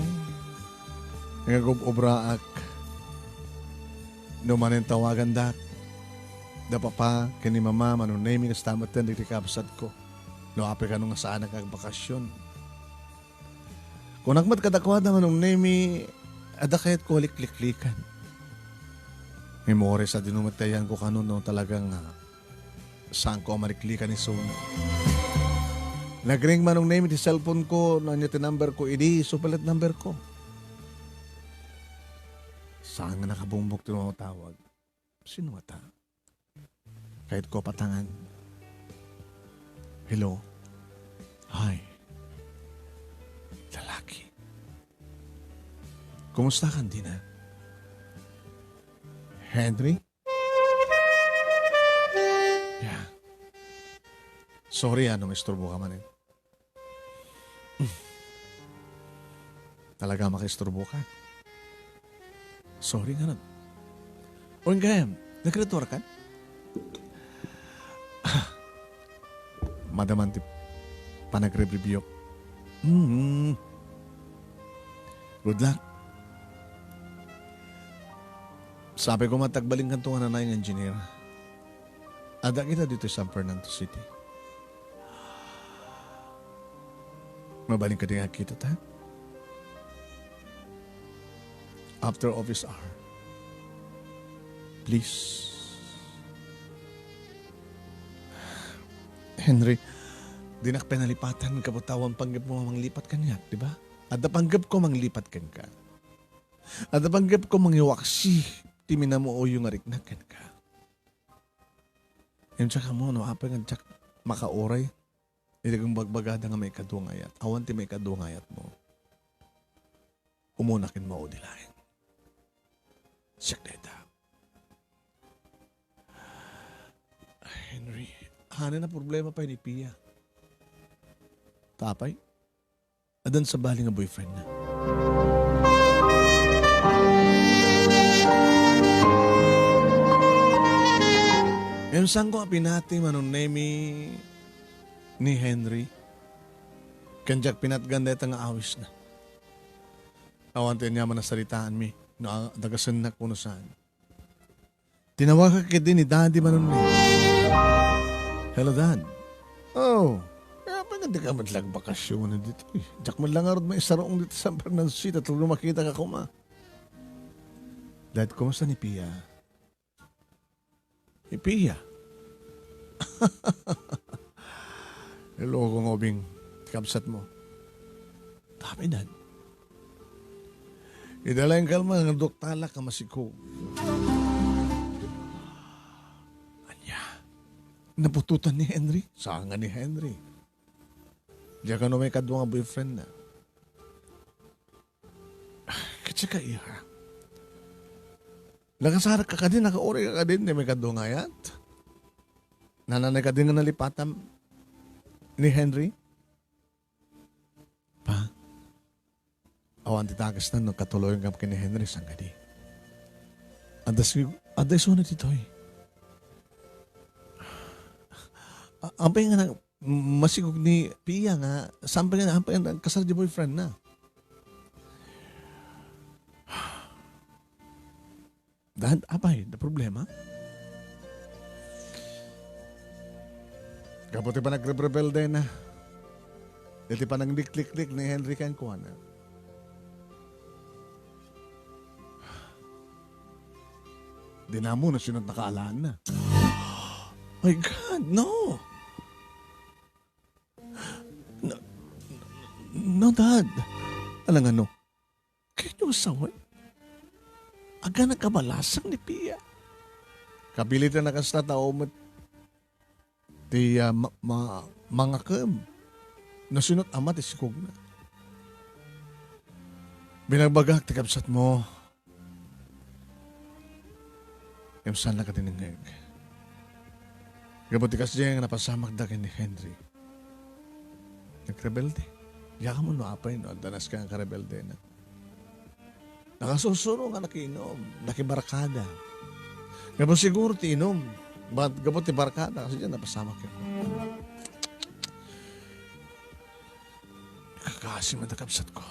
nga gub-obraak. No manen tawagandak, da papa ken ni mama, Manong Nemy, kasta met dagiti kabsatko. No apay kano nga saanak nga agbakasyon. Kunak met kadakuada, Manong Nemy, adda kayatko a likliklikan. Ngem uray sadino met ti ayanko kano no talaga nga saanko a maliklikan isuna. Nagring, Manong Nemy, ti cellphone ko, no ania ti number ko, idi isu pay la ti number ko. Saan nga nakabungbog ti matawag? Sino ngata? Kayatko patangan. Hello? Hi. Lalaki. Kumusta ka, Dina? Henry? Yeah. Sorry, ah, no maisturbo ka manen. Talaga makaisturbo ka. Sorry nga nun. O, Graham, nagretuar ka? Madaman ti panagrebribiok. Mm. Good luck. Sabi ko, matagbaling kanto nga nanay nga engineer. Adda kita dito sa San Fernando City. Mabalin ka din nga kita, ta? After office hour. Please. Henry, dinak penalipatan kabutawan panggep mo manglipat kaniak, di ba? Adda panggep ko manglipat kenka. Adda panggep ko mangiwaksi ti minamuoyo nga riknak kenka. Ngem diak ammo no apay nga diak makauray iti bagbaga da nga maikadua nga ayat. Awan ti maikadua nga ayatmo. Umuna ken maudi laeng. Siak dayta. Henry, haanna a problema pay ni Pia. Ta apay? Addan sabali nga boyfriend na. Ngem saanko a pinati manunemi ni Henry. Ken diak pinatgan dayta nga awisna. Awan ti aniaman a saritaanmi no a-, dagasennak wenno saan. Tinawagak ketdi ni Daddy manunemi. "Hello, Dad." "Oh, kaya pa nga di ka met lang bakasyon ditoy. Diak met lang ngarud maisarong ditoy San Fernando City, ta lumakita ka koma." "Dad, kumusta ni Pia?" "Ni Pia?" "Hello, Kong Obing, kabsat mo." "Tapay, Dad?" "Idala yung kalma nga doktalak a masikog." Ania? Naputotan ni Henry? Saan nga ni Henry? Diak kano maikadua nga boyfriend na. Ket sika, iha. Nakasarak ka kadi, nakauray ka kadi, ni maikadua nga ayat? Nananay kadi nga nalipatam ni Henry? Pa, awan ti takes na no katuloyan ka ken ni Henry, saan kadi? Adda si, adda isuna ditoy. A-, ampay nga na, masikog ni Pia nga, sampay nga, ampay nga nagkasar di boyfriend na. Dad, apay, da problema? Gapu ti panagrebrebelde na. Iti pananglikliklik ni Henry kenkuana. Dinamo na sinot nakaalaan na. My God, no! No, no, Dad. Alangan, no? Kayatyo nga sawen? Agana kabalasang ni Pia. Kapilitan na kasta tao met ti, ah, ma-, ma-, mangakem. No sinot ama ti sikogna. Binagbagak ti kabsat mo. Ngem saanna ka tinengngeg. Gapu ti kasdiay nga napasamakda ken ni Henry. Nagrebelde. Diak ammo no apay no adda naskay nga karebeldena. Nakasursuro nga nakiinom, nakibarkada. Gapu siguro ti inom, bat gapu ti barkada, kasdiay napasamak kenkuana. Kakasi man da kabsat ko.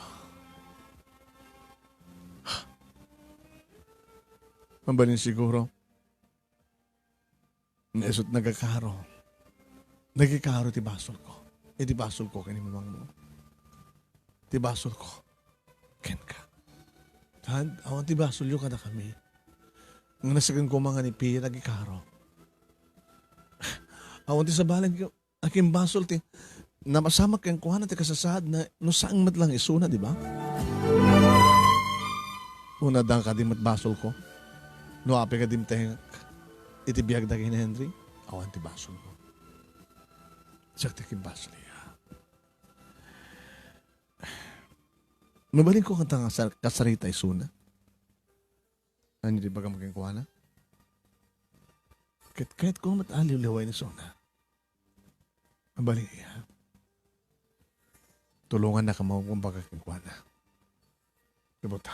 Mabalin siguro. Nga isut nagakaro. Nagikaro ti basolko. Iti basolko ken ni mamangmo. Ti basolko kenka. Dad, awan ti basolyo kadakami. Nga nasaken koma nga ni Pia nagikaro. Awan ti sabali nga Akin basol ti napasamak kenkuana ti kasasaadna no saan met lang isuna, di ba? Una, adda kadi met basolko. No apay nga dimtengak iti biag dagiti Henry, awan ti basolko. Siak ti akin basol, iya. Mabalinko kanta nga sar-, kasarita isuna. Ania ti bagam kenkuana? Ket, ket kayatko met a liwliwaen isuna. Mabalin, iya. Tulongannaka, makumbaka kenkuana. Gapu ta,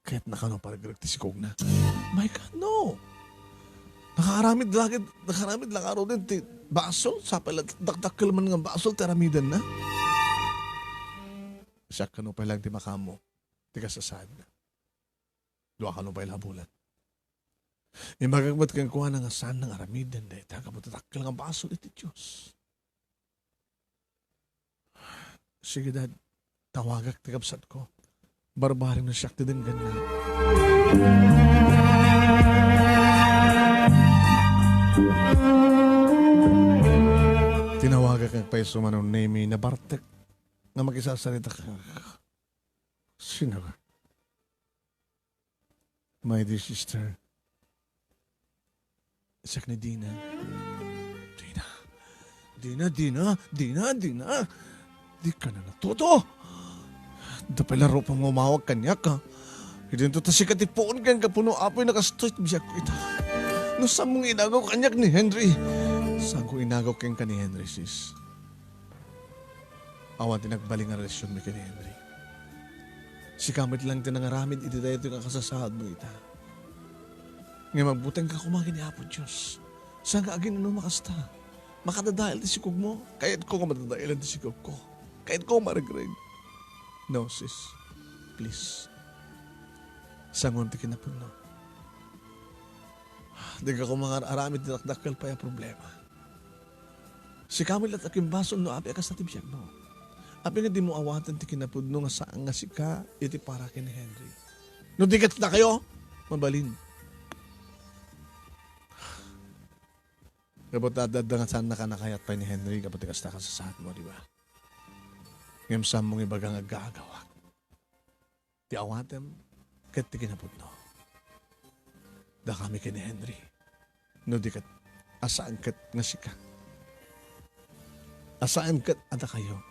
kayatna kano a paregreg ti sikogna. My God, no! Nakaaramid la ket, nakaaramid la ngaruden ti basol, sapay la dakdakkel man nga basol ti aramidenna. Siak kano pay lang ti makaammo ti kasasaadna. Dua kano pay la a bulan. Imbagak met kenkuana nga saanna nga aramiden dayta gapu ta dakkel nga basol iti Dios. Sige, Dad, tawagak ti kabsatko. Barbareng no siak ti denggenna. Tinawagak nga agpayso manunemi, nabartek nga makisasarita ka. Sino ka? My dear sister, siak ni Dina. Dina. Dina, Dina, Dina, Dina. Dika na natuto. Adda pay la rupa nga umawag kaniak, ha? Idinto ta sika ti puon ken kapuno, Apo, no kastoy ti biagko ita. No saan mo nga inagaw kaniak ni Henry? Saanko inagaw kenka ni Henry, sis. Awan ti nagbalin nga relasionmi ken ni Henry. Sika met lang ti nangaramid iti daytoy nga kasasaadmo ita. Ngem agbutengka koma ken ni Apo Dios. Saan nga aginanuma kasta? Makadadael ti sikogmo? Kayatko nga madadaelan ti sikogko. Kayatko nga maregreg. No, sis. Please. Sangoem ti kinapudno. Dika koma nga aramid ti dakdakkel pay a problema. Sika met latta ti agimbasol no apay a kasta ti biagmo. Apay nga dimo awaten ti kinapudno nga saan nga sika iti para ken ni Henry? No di ket dakayo, mabalin. Gapu ta adda nga saannaka a nakayat pay ni Henry gapu ti kasta a kasasaadmo, di ba? Ngem saanmo nga ibaga nga aggaagawak ti awatem ket ti kinapudno. Dakami ken ni Henry. No di ket, a saan ket nga sika. A saan ket a dakayo.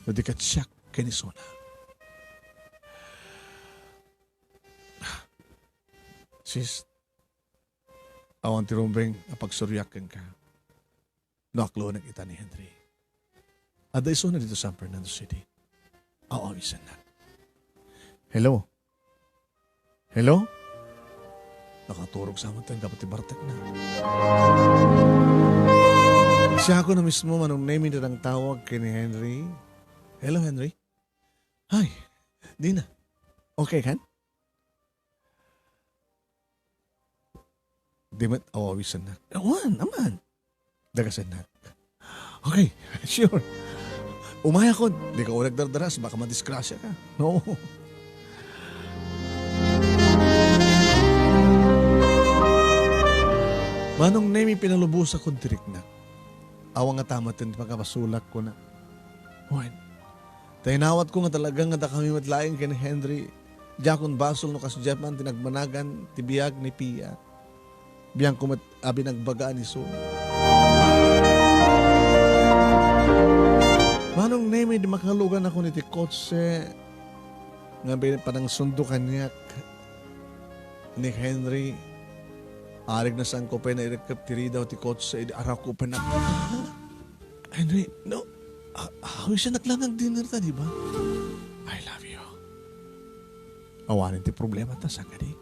No di ket siak ken isuna. Sis, awan ti rumbeng a pagsuriak kenka. No aklonek ita ni Henry. Adda isuna dito San Fernando City. Aw-awisennak. Hello? Hello? Nakaturog sa amin gapu ti bartekna. Siakon a mismo, Manong Nemy, ti nangtawag ken ni Henry. Hello, Henry? Hi. Dina. Okay kan? Di met aw-awisennak. Awan, aman. Dagasennak. Okay, sure. Umayakon. Dika uneg dardaras, baka madisgrasiaka. No. Manong Nemy, pinalubosakon ti riknak. Awan ngata met ti pakabasolak, kuna. Wen, ta inawatko nga talaga nga dakami met laeng ken ni Henry. Diakon basol no kasdiay man ti nagbanagan ti biag ni Pia. Biangko met a binagbagaan isu. Manong Nemy, di makaluganakon iti kotse nga bin-, panangsundo kaniak ni Henry. Arig na saanko pay nairekkep ti ridaw ti kotse idi arakko pay na-, Henry, no, a-, awisennak lang nga agdinner ta, di ba? I love you. Awanen ti problemata, saan kadi?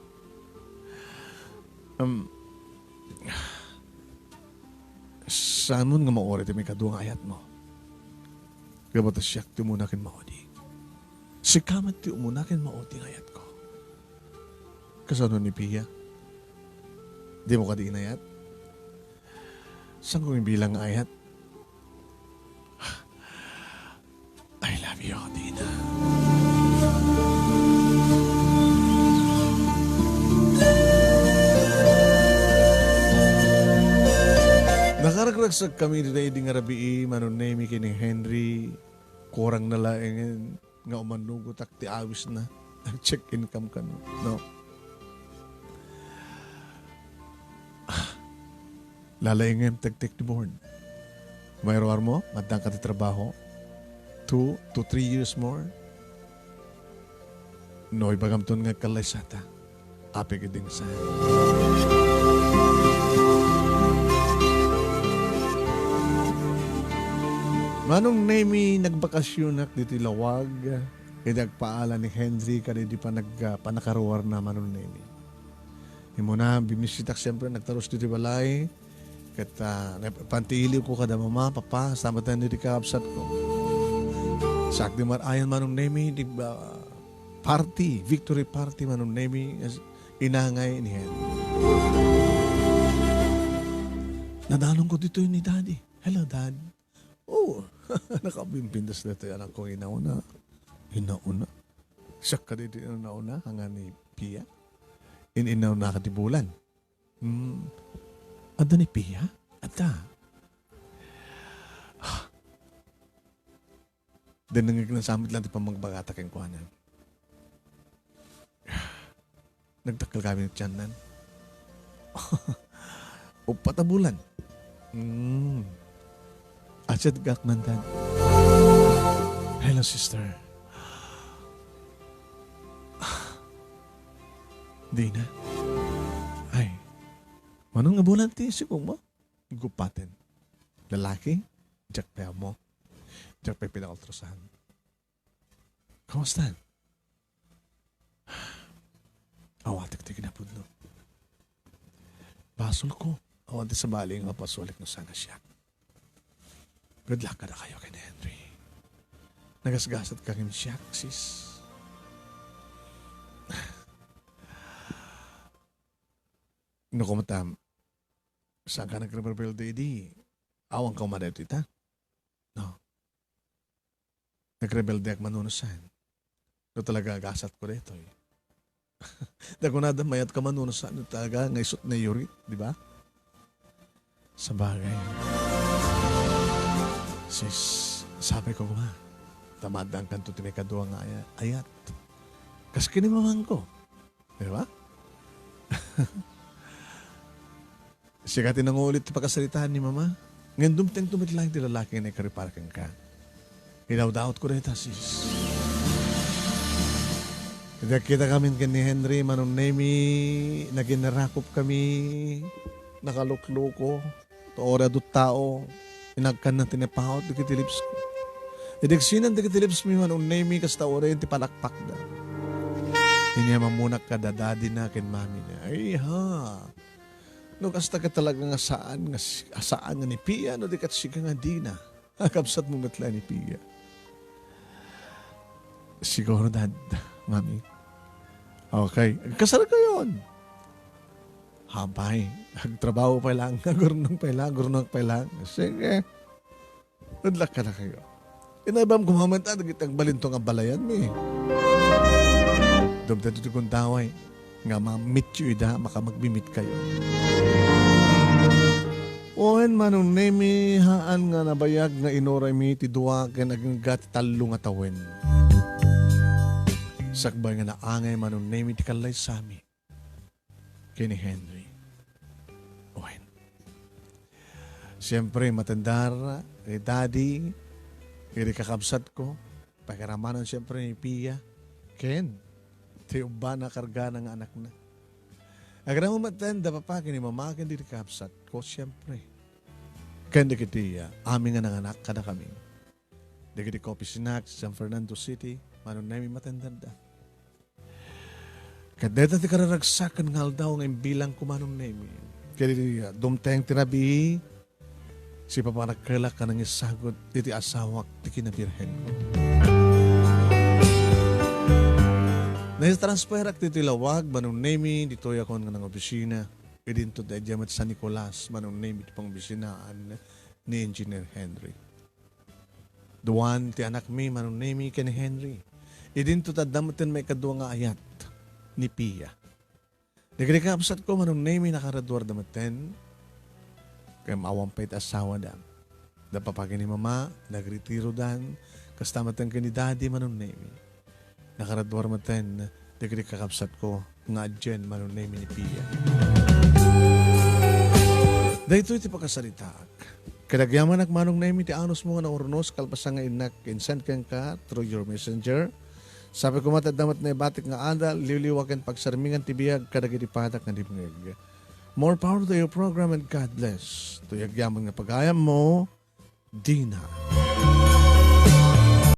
Um, saanmon nga mauri ti maikadua nga ayatmo? Gapu ta siak ti umuna ken maudi. Sika met ti umuna ken maudi nga ayatko. Kasano ni Pia? Dimo kadi inayat? Saanko nga ibilang nga ayat? I love you, Dina. Nakaragragsakkami daydi nga rabii, Manong Nemy ken ni Henry. Kurang na laengen nga umanugotak ti awisna. Nag-check income kano, no? Lalaengem tektek ti board. Mairuarmo, addanka ti trabaho. Two to three years more. No, ibagamton nga agkallaysata. Apay ket di nga saan. Manong Nemy, nagbakasionak ditoy lawag. Iti agpaala ni Henry kadaydi panag-, ah, pannakaruarna, Manong Nemy. Immuna, bimmisitak, siyempre, nagtalus ditoy balay. Ket, ah, nap-, pantiiliwko kada mama, papa, saan met ti kakabsatko. Saak di mar-ayan, Manong Nemy, ti, ah, party, victory party, Manong Nemy, as-, inangay ni Henry. Nadalonko ditoy ni Daddy. Hello, Dad. Oh, nakabimbindas daytoy anakko nga inauna. Inauna? Siak kadi ti inauna, ania ni Pia? In-inauna ka ti bulan. Hmm. Adda ni Pia? Adda. Dennengek na sa met lang ti pammagbagata kenkuana. Nagdakkel kami ni Tiannan. Uppat a bulan. Mm. Achiatgak man, Dad. Hello, sister. Dina. Ay. Mano nga bulan ti isigong mo? Gupaten. Lalaki? Diak pay ammo. Diak pay pinaultrasan. Kamusta? Awatek ti kinapudno. Basolko. Awan ti sabali nga pasualik no saan a siak. Good luck kadakayo ken ni Henry. Nagasgasat ka ngem siak, sis. No, kumusta? Saan ka nagrebelde idi? Awan ka umadayo ita? No. Nagrebeldeak mano no saan. No talaga agasat ko daytoy. Da kunada, mayat ka mano no saan. No talaga nga isut na yurit, di ba? Sabagay. Sis, sabi ko kuma, tamadaan kanto ti may kadua nga aya-, ayat. Kas kinimamangko. Di ba? Sika ti nangulit ti pakasaritaan ni Mama. Ngem dumteng met laeng ti lalaki nga naikaripara kenka. Idawdawat ko dayta, sis. Idi agkita kami ken ni Henry, Manong Nemi, naginarakop kami, nakalukluko, ta uray adu tao, inagkanna ti napawat dagiti lips ko. Idi agsinan dagiti lips mi, Manong Nemi, kasta uray ti palakpakda. Inia mammunak kada daddy na ken mami na. Ay, ha. No kasta ket talaga nga saan, nga si-, saan nga ni Pia, no di ket sika nga Dina. Kabsat mo met la ni Pia. Siguro, Dad, Mami. Okay. Kasar kayon. Hapay. Agtrabaho pay lang. Agurnong pay lang. Agurnong pay lang. Sige. Good luck kadakayo. Inaybam ko mamanta dagiti agbalintong a balayan mi. Dumteng ti gundaway nga ma-meet yo ida, maka magmi-meet kayo. Wen, Manong Nemi, haan nga nabayag nga inuray mi ti dua ken agingga ti tallo nga tawen. Sakbay nga naangay, Manong Nemi, ti kallaysami ken ni Henry. Wen. Siempre, matendar, eh, daddy, iri kakabsatko, pakiramanan siempre ni Pia, ken ti ubbana kargana nga anakna. Agraman met da papa ken ni mama ken dagiti kakabsatko, siempre. Ken dagiti, ah, amin nga nanganak kadakami. Dagiti kaopisina ti San Fernando City, Manong Nemi, matenderda. Ket dayta ti kararagsaken nga aldaw nga imbilang ko, Manong Nemi. Ket idi dumteng ti rabii, sipapanakkelak a nangisagut iti asawak ti kinabirhenko. Naitransferak ditoy Laoag, Manong Nemi, ditoy akon nga nangopisina. Idinto daydiay met San Nicolas, Manong Nemi, ti pangopisinaan ni Engineer Henry. Duan ti anakmi, Manong Nemi ken Henry. Idinto ti adda metten maikadua nga ayat ni Pia. Dagiti kakabsatko, Manong Nemi, nakaraduarda metten. Ken awan pay ti asawada. Da papa ken ni mama, nagretirodan. Kasta metten ken ni daddy, Manong Nemi. Nakaraduar metten dagiti kakabsatko nga adien, Manong Nemi, ni Pia. Daytoy ti pakasaritaak. Ket agyamanak, Manong Nemi, ti anusmo nga naurnos kalpasan nga innak insend kenka through your messenger. Sapay koma ti adda met naibatik nga adal, liwliwa ken pagsarmingan ti biag kadagiti padak nga dimngeg. More power to your program and God bless. Toy agyaman nga pagayammo, Dina.